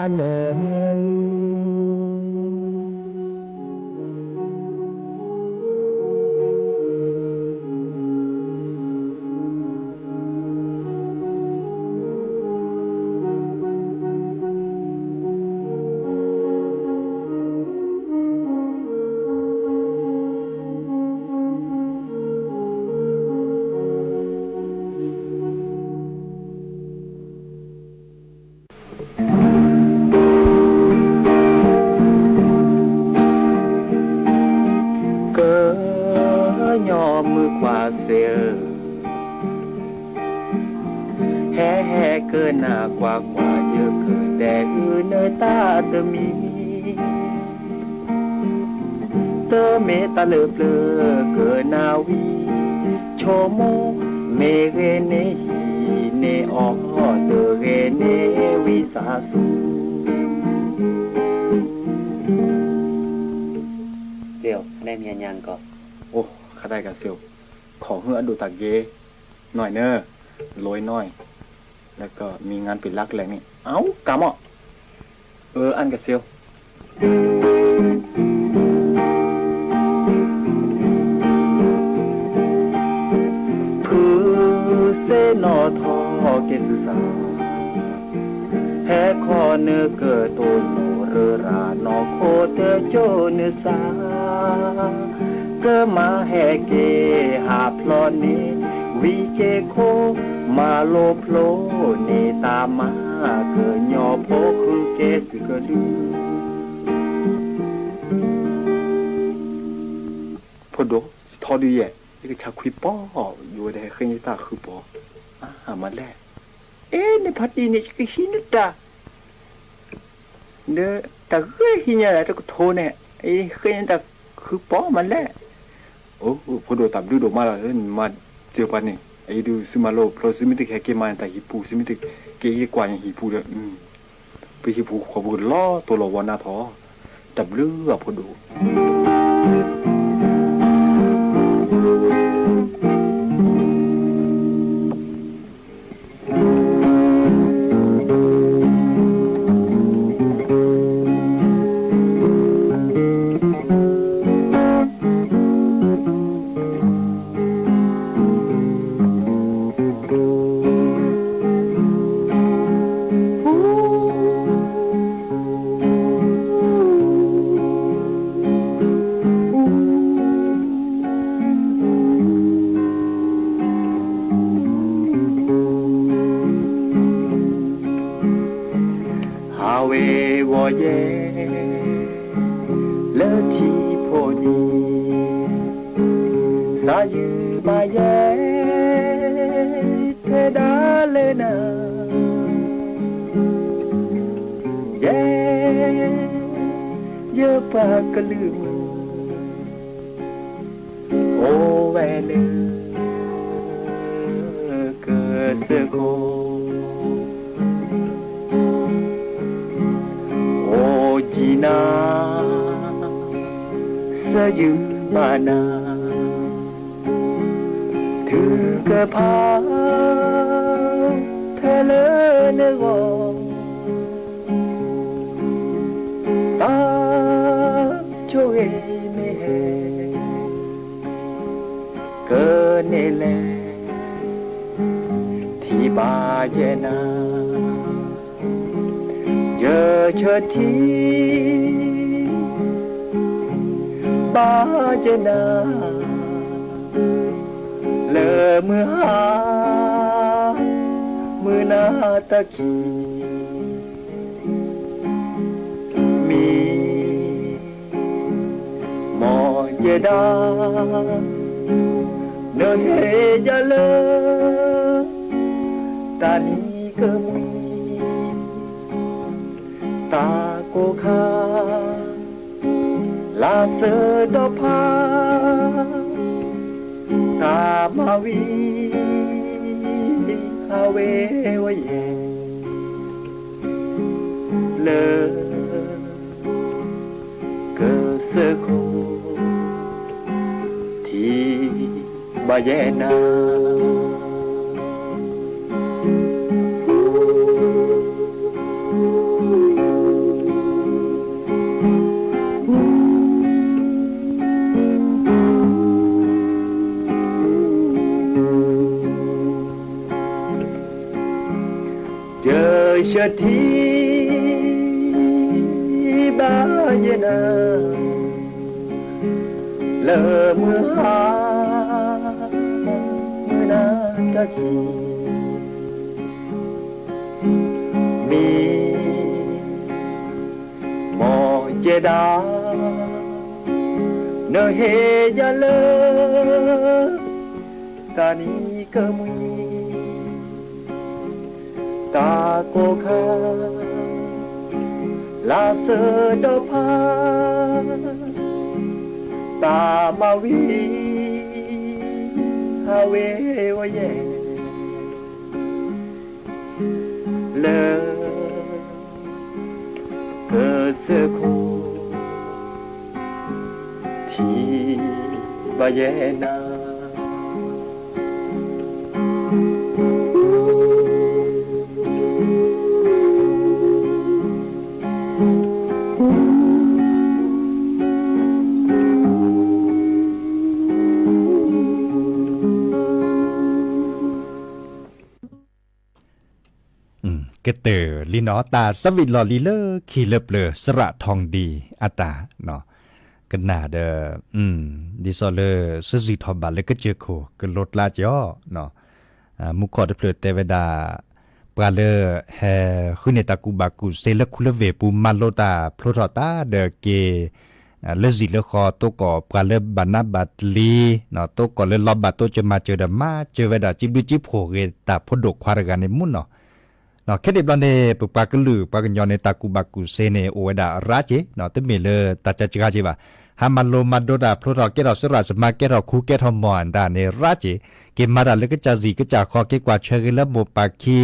အလၢာ် ကညီမုၣ်ခွါစ့ၢ်ဧၢ, ဟဲဟဲကနၣ်ကွၢ်ကွၢ် ယကတဲအုးနတၢ်တမံၤ, တမ့ၢ်တၢ်လၢပျၢၤကနၣ်ဝံၤ, ဆိကမိၣ်မ့ၢ်ဂ့ၤန့ၣ် ဟံးန့ၢ်အီၤ, တဂ့ၤန့ၣ်ဝံသးစူၤ. စ့ၢ်ဧၢ, နမံၤညါကီး, အိၣ် ခါဒၣ်ကစ့ၢ်ဧၢ, ခိးဟုၣ်အဒိၣ်တၢ်ဂ့ၤ, နီၢ်အံၤနၢ, လီၤအံၤနီၢ်အံၤ, လၢကမံၤငါပ့ၤလၢကလဲာ်န့ၣ် အဝ်ကမီၣ်, အၢ အၣ်ကစ့ၢ်ဧၢ, ဖုစ့နီၣ်ထီၣ် က့ၤဆူစၢ်, ဟဲခီနကတိၤ မိၢ်ရၤရၤ နီၢ်ခိတကၠိနစၢ်, ကမၤဟဲက့ၤဟးဖျိးန့ၣ် ဝံၤက့ၤခိၣ် မၤလိဖျိန့ၢ်တၢ်မၤ ကညီဖိဃုက့ၤစုကဒု ဖိဒိၣ်, ယထီဒုယဲၢ်, ယကဆါခွံပီၢ်, ယဝဲဒၣ်ဟဲဃ့န့ၢ်တၢ်ဃုပီၢ်, မၤလဲၣ်, အ့ နဖါတံၢ်န့ၣ် ယကဟံးနတၢ်, နတၢ်ဂ့ၢ်ဟံးညါတကထိန့ၣ်, အ့ ဃ့န့ၢ်တၢ်ဃုပီၢ်မၤလဲၣ်, အိ ဖိဒိၣ်တၢ်ဘျုးဒိၣ်မးလီၤ, နမၤစၢၤပှၤန့ၣ်, အအံၤဒုးသုမၤလိဖျိ သုမ့ၢ်တဟဲက့ၤမၤန့ၣ် တၢ်ဟံၣ်ပူၤ, သုမ့ၢ်တက့ၤကွၢ်န့ၣ်ဟံၣ်ပူၤဒီး ပဟံၣ်ပူၤဃီပူၤကလီၤတိၤလီၤဝီနါထီၣ်, တၢ်ဘျုးအဖိဒိၣ် ဟးဝ့ၤဝီၤယဲၢ် လၢထံဖိနံၤ, စးယုၢ်ဘၣ်ယဲၢ် ထဲဒၣ်လၢနၤ, ယဲၢ် ယပှၤကလုာ်မုၣ် အိၣ်ဝဲလၢ ကစၢၢ်ခိၣ် အိၣ်ယံၤနၤ စၢ်ယုၢ်ဘၣ်နၤ ထုကဖၣ် ထဲလၢနဂီၢ် တၢ်ဆိၣ်ဂ့ၤမ့ၢ်ဟဲ ကန့ၢ်လဲၣ် ထံၣ်ဘၣ်ယဲၢ်နၤ ယဆၢထံ ဘၣ်ယဲၢ်နၤ လၢမုၢ်ဟါ မုၢ်နၤတၢ်ခံ မံၤ မ်ယဲၢ်ဒၣ် နဟ့ၣ်ယၤလၢ တၢ်နံၤကမှံ တၢ်ကိၢ်ခါ လါစၢၤဒီဖး တၢ်မၤဝံၤ ဟးဝ့ၤဝီၤယဲၢ် လၢ ကစၢၢ်ခိၣ် ထံၣ်ဘၣ်ယဲၢ်နၤ ယဆၢထံ ဘၣ်ယဲၢ်နၤ လၢမုၢ်ဟါ မုၢ်နၤတၢ်ခံ မံၤ မ်ယဲၢ်ဒၣ် နဟ့ၣ်ယၤလၢ တၢ်နံၤကမှံ တၢ်ကိၢ်ခါ လါစၢၤဒီဖး တၢ်မၤဝံၤ ဟးဝ့ၤဝီၤယဲၢ် လၢ ကစၢၢ်ခိၣ် ထံၣ်ဘၣ်ယဲၢ်နၤ ကတၢၢ်လံနီၤ တၢ်ဆၢဝံၣ်လီၢ်လံၤလၢခံလၢပျၢၤ စရၣ်ထီၣ်ဒံအတၢ် ကနၣ်ဒီး ဒ်သိးလၢစၢ်စူၤထီၣ်ဘးလၢကစၢၢ်ခိၣ် ကလိကျါက့ၤအီၤ မူခိၣ်တဖျၢၣ်တဲဝဲဒၣ် ပှၤလၢ ဟဲဃုန့ၢ်တၢ်ကူၣ်ဘၣ်ကူၣ်သ့လၢခူလၢဝ့ၢ်ပူၤ မၤလိတၢ်ဖျိထီၣ်တၢ်ဒီးက့ၤ လၢစံာ်လၢဃီ တိၢ်ကီၢ်ပှၤလၢဘၣ်နးဘၣ်တလံၤ တိၢ်ကီၢ်လၢလီၤဘၣ်တိစၢၤမၤစၢၤဒီး မၤစၢၤဝဲဒၣ် စံးဘျုးစံးဖှိၣ်ဂ့ၤတၢ်ဖိဒိၣ်ခွါတဂၤန့ၣ်မူနီၤ ခဲန့ၣ်ဘျီန့ၣ် ပပှၤကလုာ်ပှၤကညီန့ၣ် တၢ်ကူၣ်ဘၣ်ကူၣ်သ့န့ၣ် အိၣ်ဝဲဒၣ်ရၣ်က့ၤ တမ့ၢ်လၢတၢ်ကကါက့ၤဘၣ်. ဟးမၤလိမၤဒိတၢ်ဖျိထီၣ် ကဲထီၣ်စရၣ်စမါ ကဲထီၣ်ခူကဲထီၣ်မီၢ်အတၢ်န့ၣ် ရၣ်က့ၤ က့ၤမၤတၢ်လၢကစၢ်စံာ်ကစၢ်ဃီ က့ၤကွၢ်ထွဲဂ့ၤလၢမိၢ်ပၢ်ခံ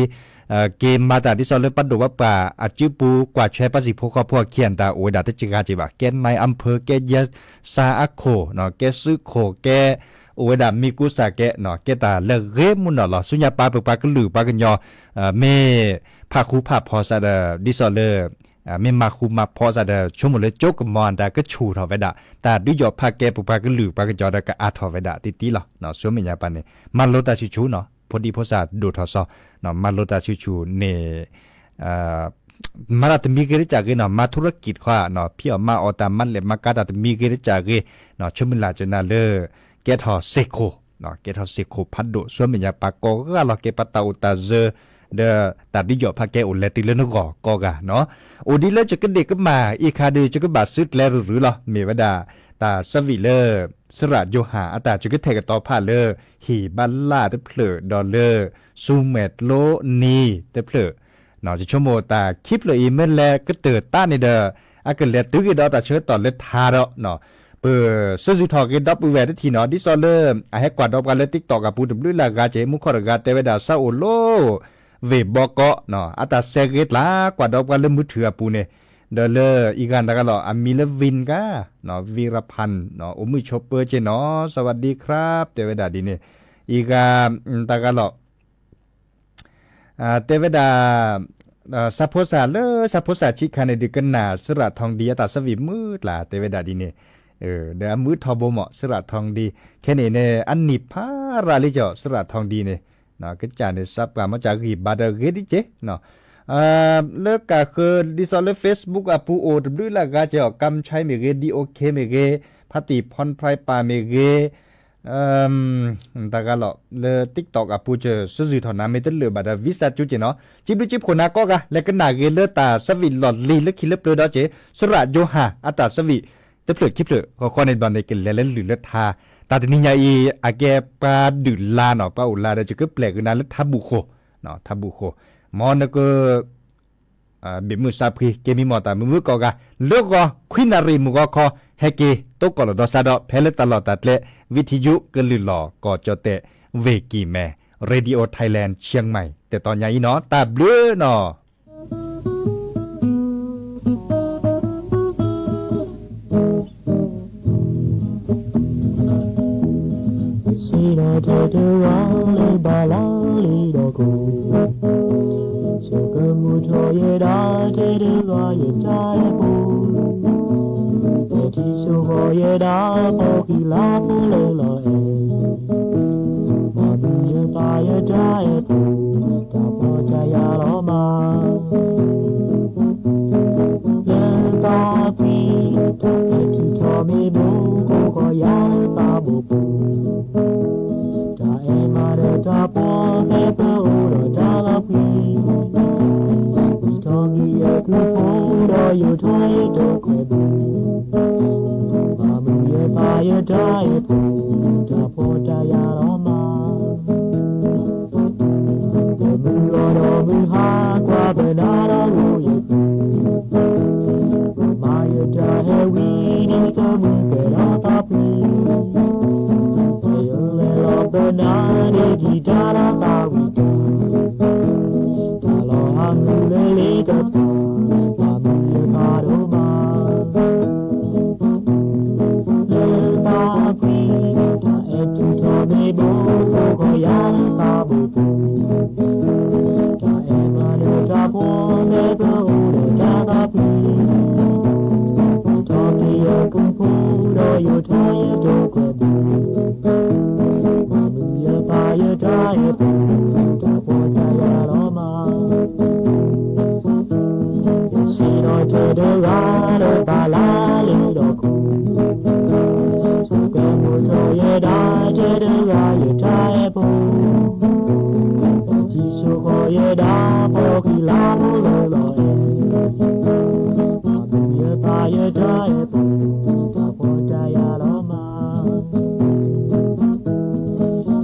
က့ၤမၤတၢ်ဒ်သိးလၢပှၤဒိၣ်ပှၤပှၢ်အစုပူၤ ကွၢ်ထွဲပှၤဟံၣ်ဖိဃီဖိအခံအတၢ် အိၣ်ဝဲဒၣ်တကဂၤက့ၤဘၣ်. ကဲနၢၣ်အဖၢ ကဲယဲစါအခိၣ် ကဲစုခိၣ် ကဲ အိၣ်ဝဲဒၣ်မံၤကူစၢ်ကဲ ကဲတၢ်လၢဂ့ၤမူနီၢ်လီၤ. ဆူညါပၢ်ပပှၤကလုာ်ပှၤကညီ မ့ၢ်ဖးဃူဖးဖိးစးဒီး ဒ်သိးလၢ မ့ၢ်မၤဃူမၤဖိးစးဒီး ဆိကမိၣ်လၢကၠိကမီၤအတၢ်ကဆူၣ်ထီၣ်ဝဲဒၣ် တၢ်ဒုးယီၣ်ဖးကဲပပှၤကလုာ်ပှၤကညီဒီး ကအါထီၣ်ဝဲဒၣ်တံၢ်တံၢ်လီၤ. ဆူမဲာ်ညါပၢ်န့ၣ် မၤလိတၢ်ဆူၣ်ဆူၣ်နီၤ ဖိဒံဖိသၣ်ဒိၣ်ထီၣ်စီ မၤလိတၢ်ဆူၣ်ဆူၣ်န့ၣ် မၤတၢ်တမံၤဂ့ၤတကးဂ့ၤနီၤ မၤထူရကံၣ်တခီ ဖံးအီၣ်မၤအီၣ်တၢ် မၤလဲၣ်မၤကါတၢ်တမံၤဂ့ၤတကးဂ့ၤ ဆၢမုၢ်လၢ်ကနၣ်လၢ ကဲထီၣ်စ့ၢ်ခိၣ် ကဲထီၣ်စ့ၢ်ခိၣ်ဖးဒိၣ် ဆူမဲာ်ညါပၢ်ကိးဂၤလီၤ ကဲပှၤတၢ်အိၣ်တၢ်စၢၤ ဒီးတၢ်ဒုးယီၣ်ဖးကဲအိၣ်လဲၤတုၤလၢနဂီၢ်ကိးဂၤနီၤ. အိၣ်ဒ်လၢယကဒ့ၣ်ကမၣ်အံၤခါဒီး ယကဘၣ်စုကျဲရုၢ်ရုၢ်လီၤ. မ့ၢ်ဝဲဒၣ် တၢ်ဆၢဝံၣ်လၢ စရၣ်ယိၤဟၣ်အတၢ် ယကထဲးကတီၤဖးလၢ ဟ့ၣ်ဘါလၢ်တဖျၢၣ် ဒီးလၢ စူမဲာ်ကျိနံၤတဖျၢၣ် ယဆိကမိၣ်တၢ်ခံဖျၢၣ်အံၤ မ့ၢ်လဲၤကတၢၢ်တၢ်န့ၣ်ဒီး အကလဲၤတုၤဂ့ၤဒီးတၢ်ဆၢကတီၢ်လၢထါဒီး ပစၢ်စူၤထီၣ်ဂ့ၤဒီပုၢ်ဝဲၢ်တထံၣ်နီၤ ဒ်သိးလၢ အဟဲကွၢ်ဒီးပှၤလၢ TikTok အပူၤတဘျုးလၢ်ဂၤက့ၤ မူခိၣ်တဂၤတဲဝဲဒၣ် ဆၢအိၣ်လၢ ဝ့ၢ်ဘီကီး အတၢ်စဲးဂ့ၤကျါ ကွၢ်ဒီးပှၤလၢမုၢ်ထူၣ်အပူၤန့ၣ် ဒီးလၢအံၤဂၤတဂၤလီၤ အမံၤလၢ Vin ကါ ဝံရဖၣ် အိၣ်မုၢ်ဆိးပၢက့ၤနီၤ စဝၤဒံခရၣ် တဲဝဲဒၣ်ဒ်န့ၣ် အံၤဂၤ တဂၤလီၤ တဲဝဲဒၣ် စၢဖိစၢ်လၢ စၢဖိစၢ်ဆံးခါန့ၣ် ဒုးကနၣ် စရၣ်ထီၣ်ဒံအတၢ်ဆၢဝံၣ်မုၢ်ကျါ တဲဝဲဒၣ်ဒ်န့ၣ် ဒီးအမုာ်ထီဘိမး စရၣ်ထီၣ်ဒံ ခဲန့ၣ်န့ၣ် အနံၣ်ဖးရၤလံကီး စရၣ်ထီၣ်ဒံန့ၣ် ကစၢ်န့ၣ် စးပှၢ်မ့ၢ်ကစၢ်ဂံၢ်ဘါဒီးဂ့ၤဒ်က့ၤ လၢကၢ်ဃၢၤ ဒ်သိးလၢ Facebook အပူၤအိၣ်တဘျုးလၢ်ဂၤက့ၤအီၤ ကၣ်ဆဲမ့ၢ်ဂ့ၤ ဒံအိၣ်ခ့မ့ၢ်ဂ့ၤ ဖါတံၢ်ဖီၣ်ဖျဲးပၢ်မ့ၢ်ဂ့ၤ တဂၤလီၤ လၢ TikTok အပူၤ စၢ်စၢ်စူၤထီၣ်နၤ မ့ၢ်တလၢာ်ဘၣ်ဒီး ဝံစၢ်ကၠူက့ၤနီၤ စံးဘျုးစံးဖှိၣ်နၤကိးဂၤ လဲၤကနၣ်ဂ့ၤလၢတၢ်ဆၢဝံၣ်လီၢ်လံၤလၢခံလၢပျၢၤဒီးက့ၤ စရၣ်ယိၤဟၣ်အတၢ်ဆၢဝံၣ် တဖျၢၣ်ခံဖျၢၣ် ဃီဃီန့ၣ်ဘျီန့ၣ် ကလဲၤလၢလုၢ်လၢထါ တၢ်တနံၤညါအံၤ အကဲပှၤဒုးလါနီၤ ပှၤအိၣ်လါဒီး ယကပျဲၢ်ကနၤလၢထါဘူၣ်ဃိၣ် ထါဘူၣ်ဃိၣ် မ်နက ဘ့ၣ်မုၢ်စးဖှံ က့ၤမံမီၢ်တၢ်မုာ်မုာ်ကိးဂၤ လၢဂီၤခွံနၣ်ရံၣ်မုၢ်ဂီၤခီ ဟဲက့ၤ တိကိၢ်လီၤဒီးစးဒီး ဖဲလၢတၢ်လီၢ်တၢ်ကျဲ ဝံထံယု ကလုၢ်လီၢ်ကီၢ်ကၠီၣ်တဲၣ် ဝ့ၢ်ကံၢ်မဲ Radio Thailand Chiang Mai တတီၤညါအံၤနီၤ တၢ်ဘျုးနီၤ စံးထီၣ်ထဲတဂၤလၢဘၣ်လီၤလံဒီးခိၣ်, ဆိကမိၣ်ထီၣ်ယဲဒၣ်ထဲတဂၤယတၢ်အဲၣ်ဖိ, ပဲာ်ထံဆိၣ်ဃီၤယဲဒၣ်ဖီၣ်ဃံလၤဖိလၢလီၤအဲၣ်, မၤမုာ်ယသးယတၢ်အဲၣ်ဖိ, တၢ်ဖှီၣ်တၢ်ယာ်လီၤမး လၢသးဖှံ, တၢ်အဲၣ်ထုးထီၣ်မ့ၢ်ဘိ ကိးဃီၤယၤလၢသးဘိပူၤ, တၢ်အဲၣ်မးဒီးတၢ်ဖှီၣ် ဖဲပအိၣ်ဒီးတၢ်သးဖှံ, ဝံၤထီၣ်က့ၤယကုၢ်ဖိ ဒီးယိာ်ထီၣ်ယတိာ်ကွဲၤဘု, မၤမုာ်ယသးယတၢ်အဲၣ်ဖိ, တၢ်ဖှီၣ်တၢ်ယာ်လီၤမး ပမုၢ်ဂီၤဒီးမုၢ်ဟါ ကွၢ်ပနၢ်ဒီးလိယကုၢ်, မၤယတၢ်ဟဲဝံၤ ဒ်သိးမုၢ်ပဲာ်ဒီးသးဖှံ, ပယီၤလဲၤလီၤပနၢ် ဒ်ကံၢ်တၢ်ဒီးသးဝံၣ်တၢ်, တၢ်လီၤဟးမုာ်လၢလ့ကပၤ, မၤမုာ်ယသးဒိၣ်မး လၢသးဖှံ, တၢ်အဲၣ်ထုးထီၣ်မ့ၢ်ဘိ ကိးဃီၤယၤလၢသးဘိပူၤ, တၢ်အဲၣ်မးဒီးတၢ်ဖှီၣ် ဖဲပအိၣ်ဒီးတၢ်သးဖှံ, ထီၣ်က့ၤယကုၢ်ဖိ ဒီးယိာ်ထီၣ်ယတိာ်ကွဲၤဘု, မၤမုာ်ယသးယတၢ်အဲၣ်ဖိ တဂၤယတၢ်အဲၣ်ဖိ, ထံဆိဃီယဲဒၣ်ဖီဃံလၤဖိလၢလီၤအဲၣ်, ယသးယတၢ်အဲၣ်ဖိ, တၢ်ဖှီၣ်တၢ်ယာ်လီၤမး.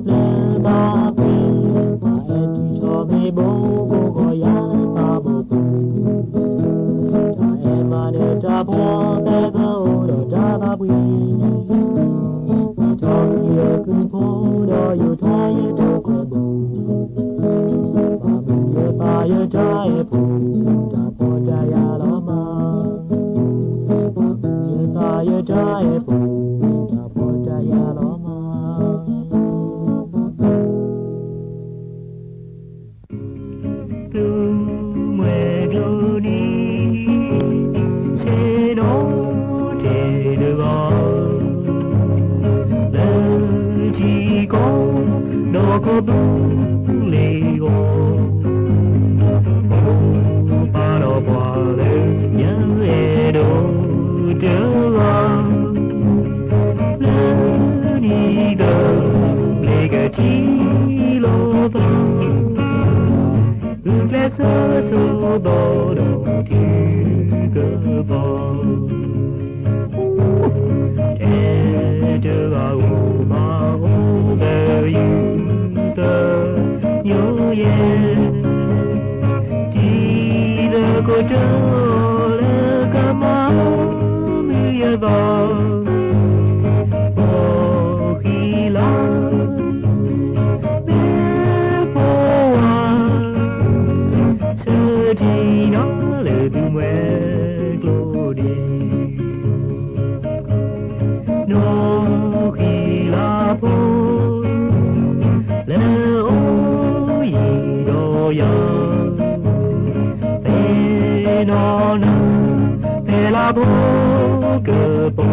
လၢသးဖှံ, တၢ်အဲၣ်ထံထီၣ်မ့ၢ်ဘိကိးဂီၤယၤလၢသးဘိပူၤ, တၢ်အဲၣ်မးန့ၣ်တၢ်ဖှီၣ်ဖဲပအိၣ်ဒီးတၢ်သးဖှံ, ထီၣ်က့ၤယကုၢ်ဖိဒီးယိာ်ထီၣ်ယတၢ်ကွဲးဘိ, ဘၣ်မုာ်ယသးယတၢ်အဲၣ်ဖိ, တၢ်ဖှီၣ်တၢ်ယာ်လီၤမး. ဘၣ်မုာ်ယသးယတၢ်အဲၣ်ဖိ, တၢ်ဖှီၣ်တၢ်ယာ်လီၤမး. သုမှဲကျိနံၤ, ဆ့ၣ်နီၤတဲတဂၤ, လၢထံကီၢ်ဒီးကီၢ်ပူၤလ့ၣ်ဂီၤ, အိၣ်ပာ်ဒီးပှၤလၢညါအဲၣ်ဒိးတဂၤ, လၢနံၤကဘျ့ကထံၣ်လိာ်သး, ဂုာ်ကျဲးစၢးဆိးသီဒီးထံကပၤ, ထဲတဂၤဧိၤဘၣ်အိၣ်သယုၢ်သညိယဲၢ်, တံၤသကိးတၢ်လၢကမၤမုာ်ယသး, ဖီဃံလၤ မ့ၢ်ဖိဝါ, ဆၢထံနီၤလၢသုမှဲကျိနံၤ, နီၢ်ဃံလၤဖိ လၢအိၣ်ယံၤဒီးယၤ, ဖဲနီၢ်နၤ ဖဲလါဖိကပီ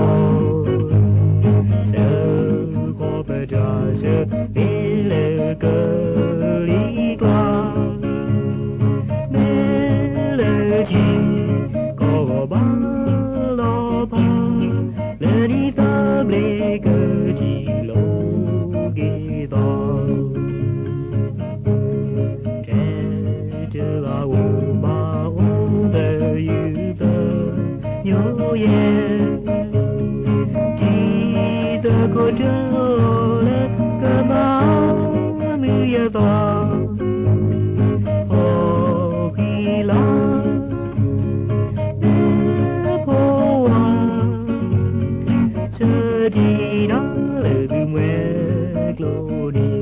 ၤ, ဆၢဃီၤပတၢ်ဆၢ မ့ၢ်လၢကလံၤကျါ, မ့ၢ်လၢထံကီၢ်ဂီၤဘၣ်လီၤဖး, လၢနံၤသဘျ့ကထံၣ်လိာ်က့ၤသး, ထဲတဂၤဧိၤဘၣ်အိၣ်သယုၢ်သညိယဲၢ်, တံၤသကိးတၢ်လၢကမၤမုာ်ယသး, ဖီဃံလၤ မ့ၢ်ဖိဝါ, ဆၢထံနီၤလၢသုမှဲကျိနံ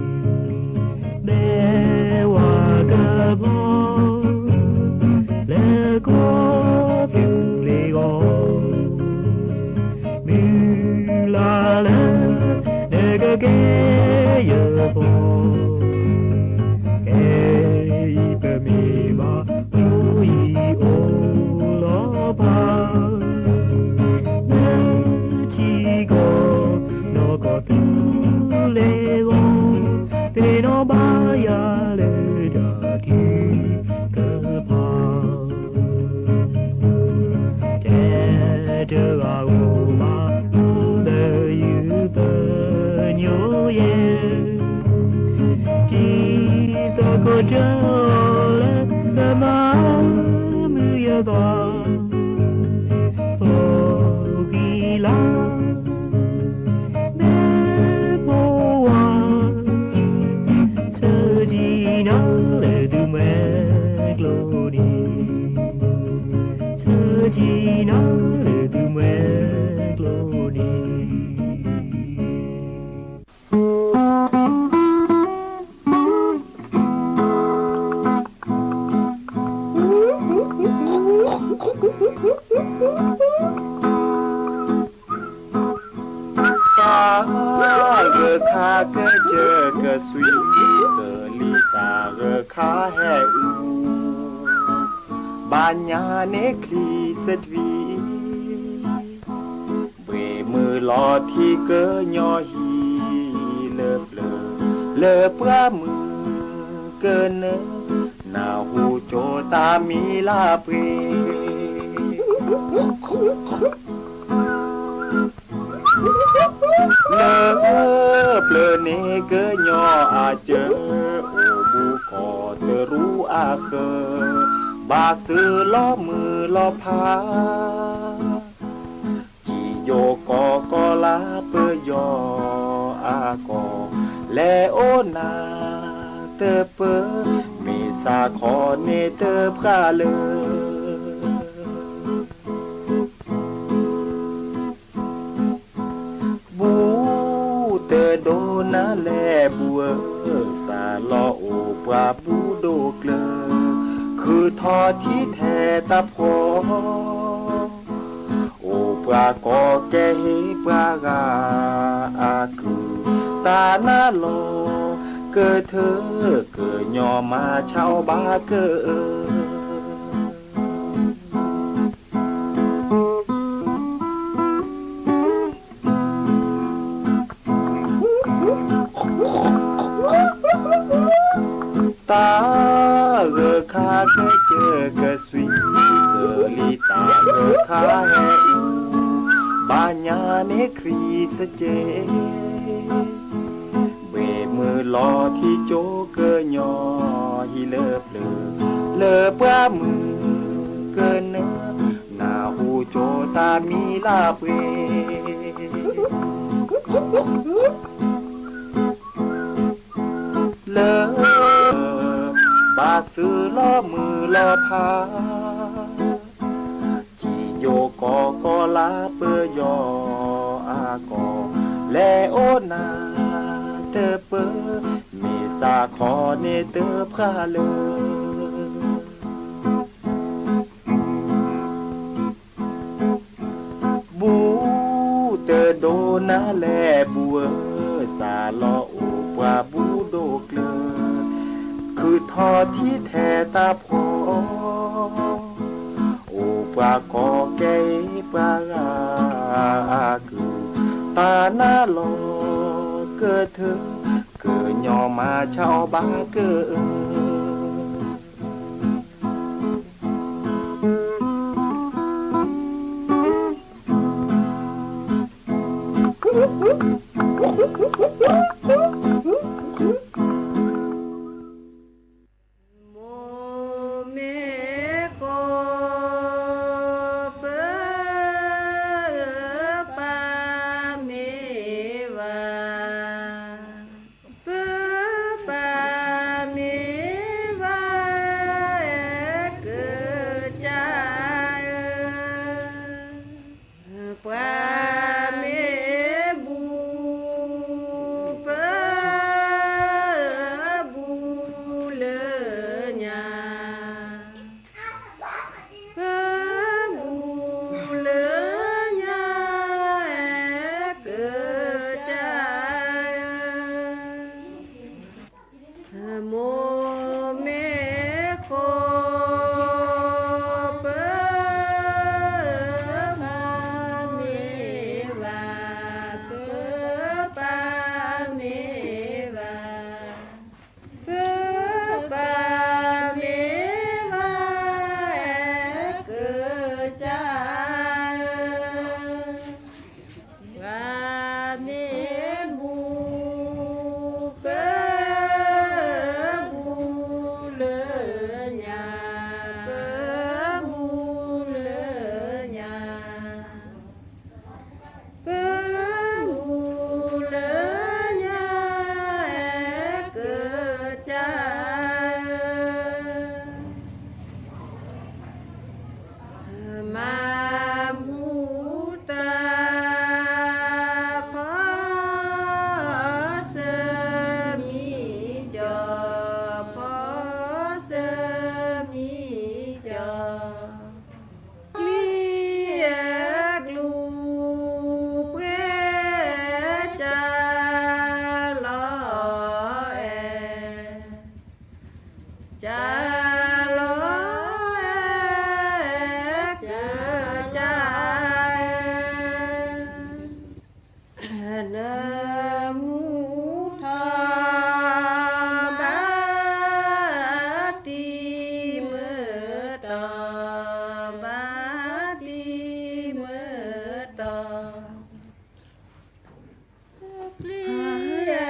ၤ, ဘဲဝါကဖီ လၢကီၢ်သူလ့ၤဂီၤ, မုၢ်လၢ်လၢ နကကဲယဖီ, ခဲအံၤပမ့ၢ်ဘၣ်အိၣ်ယံၤအိၣ်လီၤဖး, လၢထံကီၢ် နီၢ်ကီၢ်သူလ့ၤဂီၤ, သ့ၣ်နီၣ်ဘၣ်ယၤလၢတၢ်ထုကဖၣ်, ထဲတဂၤဧိၤဘၣ်အိၣ်သယုၢ်သညိယဲၢ်, တံၤသကိးတၢ်လၢကမၤမုာ်ယသး, ဖီဃံလၤ မ့ၢ်ဖိဝါ, ဆၢထံနီၤလၢသုမှဲကျိနံၤ, ဆၢထံနီၤလၢသုမှဲကျိနံၤ. သးဂၢၢ်ခါကစၢၢ်ကစွံ, ကလံၤသးဂၢၢ်ခါဟဲအု, ဘၣ်ညါန့ၣ်ချံစတံ, ဘှ့ၣ်မုၢ်လီၤထံကညီဟံၣ်လၢပျၢၤ, လၢပှၢ်မုၢ်ကနၢ, နၢ်ဟူကၠိတၢ်မံၤလၢပှဲၤ, လၢ လၢန့ၣ်ကညီအစၢၤ, အိၣ်ဘူးကီၢ်တရူးအဃၢၤ, ဘၣ်သုးလီၤမုၢ်လီၤဖး, ကံၣ်ယိၣ်ကီၢ်ကီၢ်လါပယီၤအကီၢ်, လဲၤအိၣ်နၤတပၢၢ်, မ့ၢ်သးခီန့ၣ်တဖျါလၢ ဘူးတဒိၣ်နၤလဲၣ်ဘူးဧၢ, သးလီၤအိၣ်ပှၤဘူးဒိၣ်ကျၢၤ, ခုၣ်ထီၣ်ထံထဲတၢ်ဖှီၣ်, အိၣ်ပှၤကီၢ်ကဲဟ့ၣ်ပှၤဂၤအကုၢ်, တၢ်နါလီၤကထၢ, ကညီမၤဆါအီၣ်ဘၣ်က တၢ်ဂၢၢ်ခါကစၢၢ်ကစွံ, ကလံၤတၢ်ဂၢၢ်ခါဟဲအူ, ဘၣ်ညါန့ၣ်ခရံာ်စကဲး, ဘှ့ၣ်မုၢ်လီၤထံကၠိကညီဟံၣ်လၢပျၢၤ, လၢပှၤမုၣ်ကနၢ, နၢ်ဟူကၠိတၢ်မံလၢပှဲၤ လၢ ဘၣ်သုးလီၤမုၢ်လီၤဖး, ကံၣ်ယိၣ်ကီၢ်ကီၢ်လါပယီၤအကီၢ်, လဲၤအိၣ်နၤတပၢၢ်, မ့ၢ်သးခီန့ၣ်တဖျါလၢ ဘူးတဒိၣ်နၤလဲၣ်ဘူးဧၢ, သးလီၤအိၣ်ပှၤဘူးဒိၣ်ကျၢၤ, ခုၣ်ထီၣ်ထံထဲတၢ်ဖှီၣ်, အိၣ်ပှၤကီၢ်ကဲပှၤဂၤအကုၢ်, တၢ်နါလီၤကထၢ, ကညီမၤဆါအီၣ်ဘၣ်က မိၢ်မ့ၢ်ဃီ ပၢ်မ့ၢ်ဝၤ, ပၢ်ပၢ်မ့ၢ်ဝၤ အဲၣ်ကစၢ်ဧၢ, ပှၤမ့ၢ်ဘူး ပၢ်ဘူးလၢညါ, ပၢ်ဘူးလၢညါ အဲၣ်ကစၢ်ဧၢ, မိၢ်မ့ၢ်ဃီ ပၢ်မ့ၢ်ဝၤ, ပၢ်ပၢ်မ့ၢ်ဝၤ, ပၢ်ပၢ်မ့ၢ်ဝၤ အဲၣ်ကစၢ်ဧၢ, ပှၤမ့ၢ်ဘူး ပၢ်ဘူးလၢညါ, ပၢ်ဘူးလၢညါ, ပၢ်ဘူးလၢညါ အဲၣ်ကစၢ်ဧၢ, မၤမူတၢ် ဖီၣ်ဆၢမံကၠီ, ဖီၣ်ဆၢမံကၠီ, ကျံအကျူ ပှဲၤ ကၢ်လီၤအဲၣ်, ကၢ်လီၤအဲၣ် ကစၢ်ဧၢ, နမူထီၣ် ဘၣ်တံၤမုၢ်တီၤ, ဘၣ်တံၤမုၢ်တီၤ, ကျံ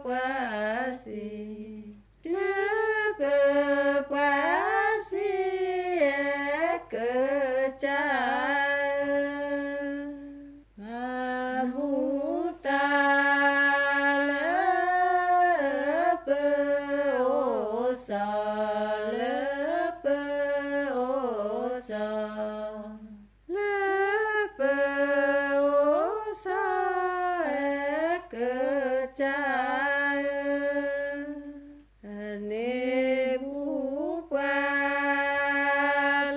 ပှၤစံး, လၢပပှၤစံး ကစၢ်ဧၢ, မၤမူဒါလၢပအိၣ်စီၤ, လၢပအိၣ်စီၤ, လၢပအိၣ်စီၤ ကစၢ်ဧၢ, န့ၢ်ပူၤပှၤ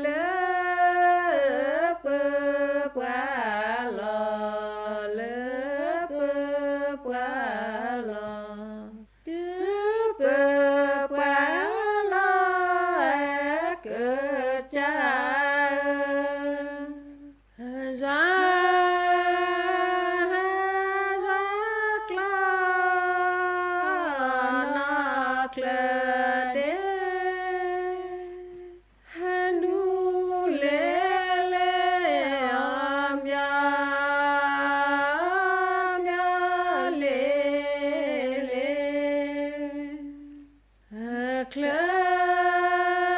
လၢပပှၤလီၢ်, လၢပပှၤလီၢ်, တုၤပပှၤလီၢ် ကစၢ်ဧၢ, ယွၤ, ယွၤကျီ နီၢ်ချၢဒ့ ဒူလဲၣ်လဲၣ်အီ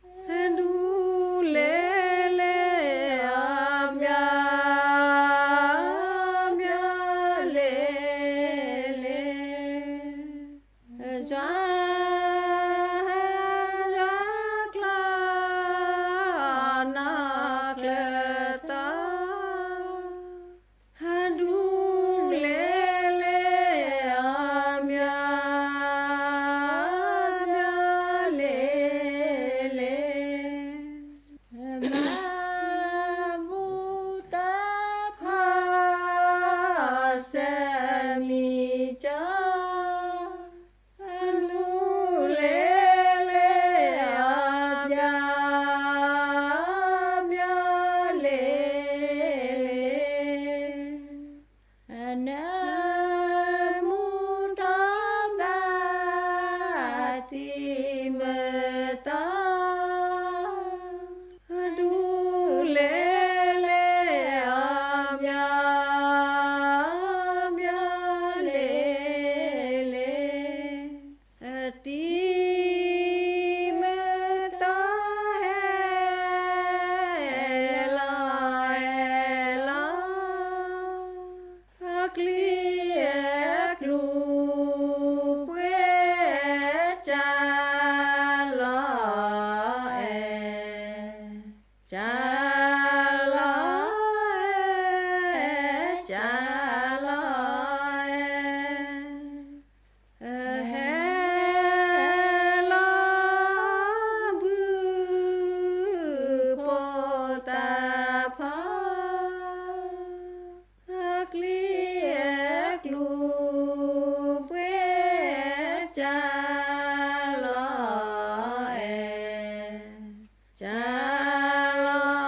ၤ မၠီမၠီလ့လ့, ချၢဒီးကၢ်ယွၤ ခိၣ်ဝံၤက့ၤ ဒူလဲၣ်လဲၣ်အီၤ မၠီမၠီလ့လ့, ယွၤ, ယွၤကျီ နီၢ်ချၢတီ ဒူလဲၣ်လဲၣ်အီၤ မၠီမၠီလ့လ့, မၤဘူၣ်တၢ်ဖီၣ် စဲးမံၤကၠီ ဒူလဲၣ်လဲၣ်အီၤ မၠီမၠီလ့လ့, နၢမူထီၣ်ဘၣ် တံၤမုၢ်သီ ဒူလဲၣ်လဲၣ်အီၤ မၠီမၠီလ့လ့, တံၤမုၢ်သီဟဲလီၤဟဲလီၤ အကျံအကျူ ပှဲၤကၢ်လီၤအဲၣ်, ကၢ်လီၤအဲၣ်, ကၢ်လီၤအဲၣ်, ဟဲလီၤဘုၣ်ဖိတၢ်ဖီ အကျံအကျူ ပှဲၤကၢ်လီၤအဲၣ်, ကၢ်လီၤ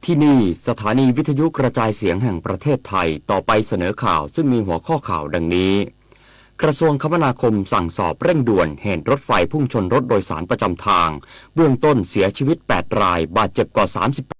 ที่นี่สถานีวิทยุกระจายเสียงแห่งประเทศไทย ต่อไปเสนอข่าวซึ่งมีหัวข้อข่าวดังนี้ กระทรวงคมนาคมสั่งสอบเร่งด่วนเหตุรถไฟพุ่งชนรถโดยสารประจำทาง เบื้องต้นเสียชีวิตแปดราย บาดเจ็บกว่าสามสิบ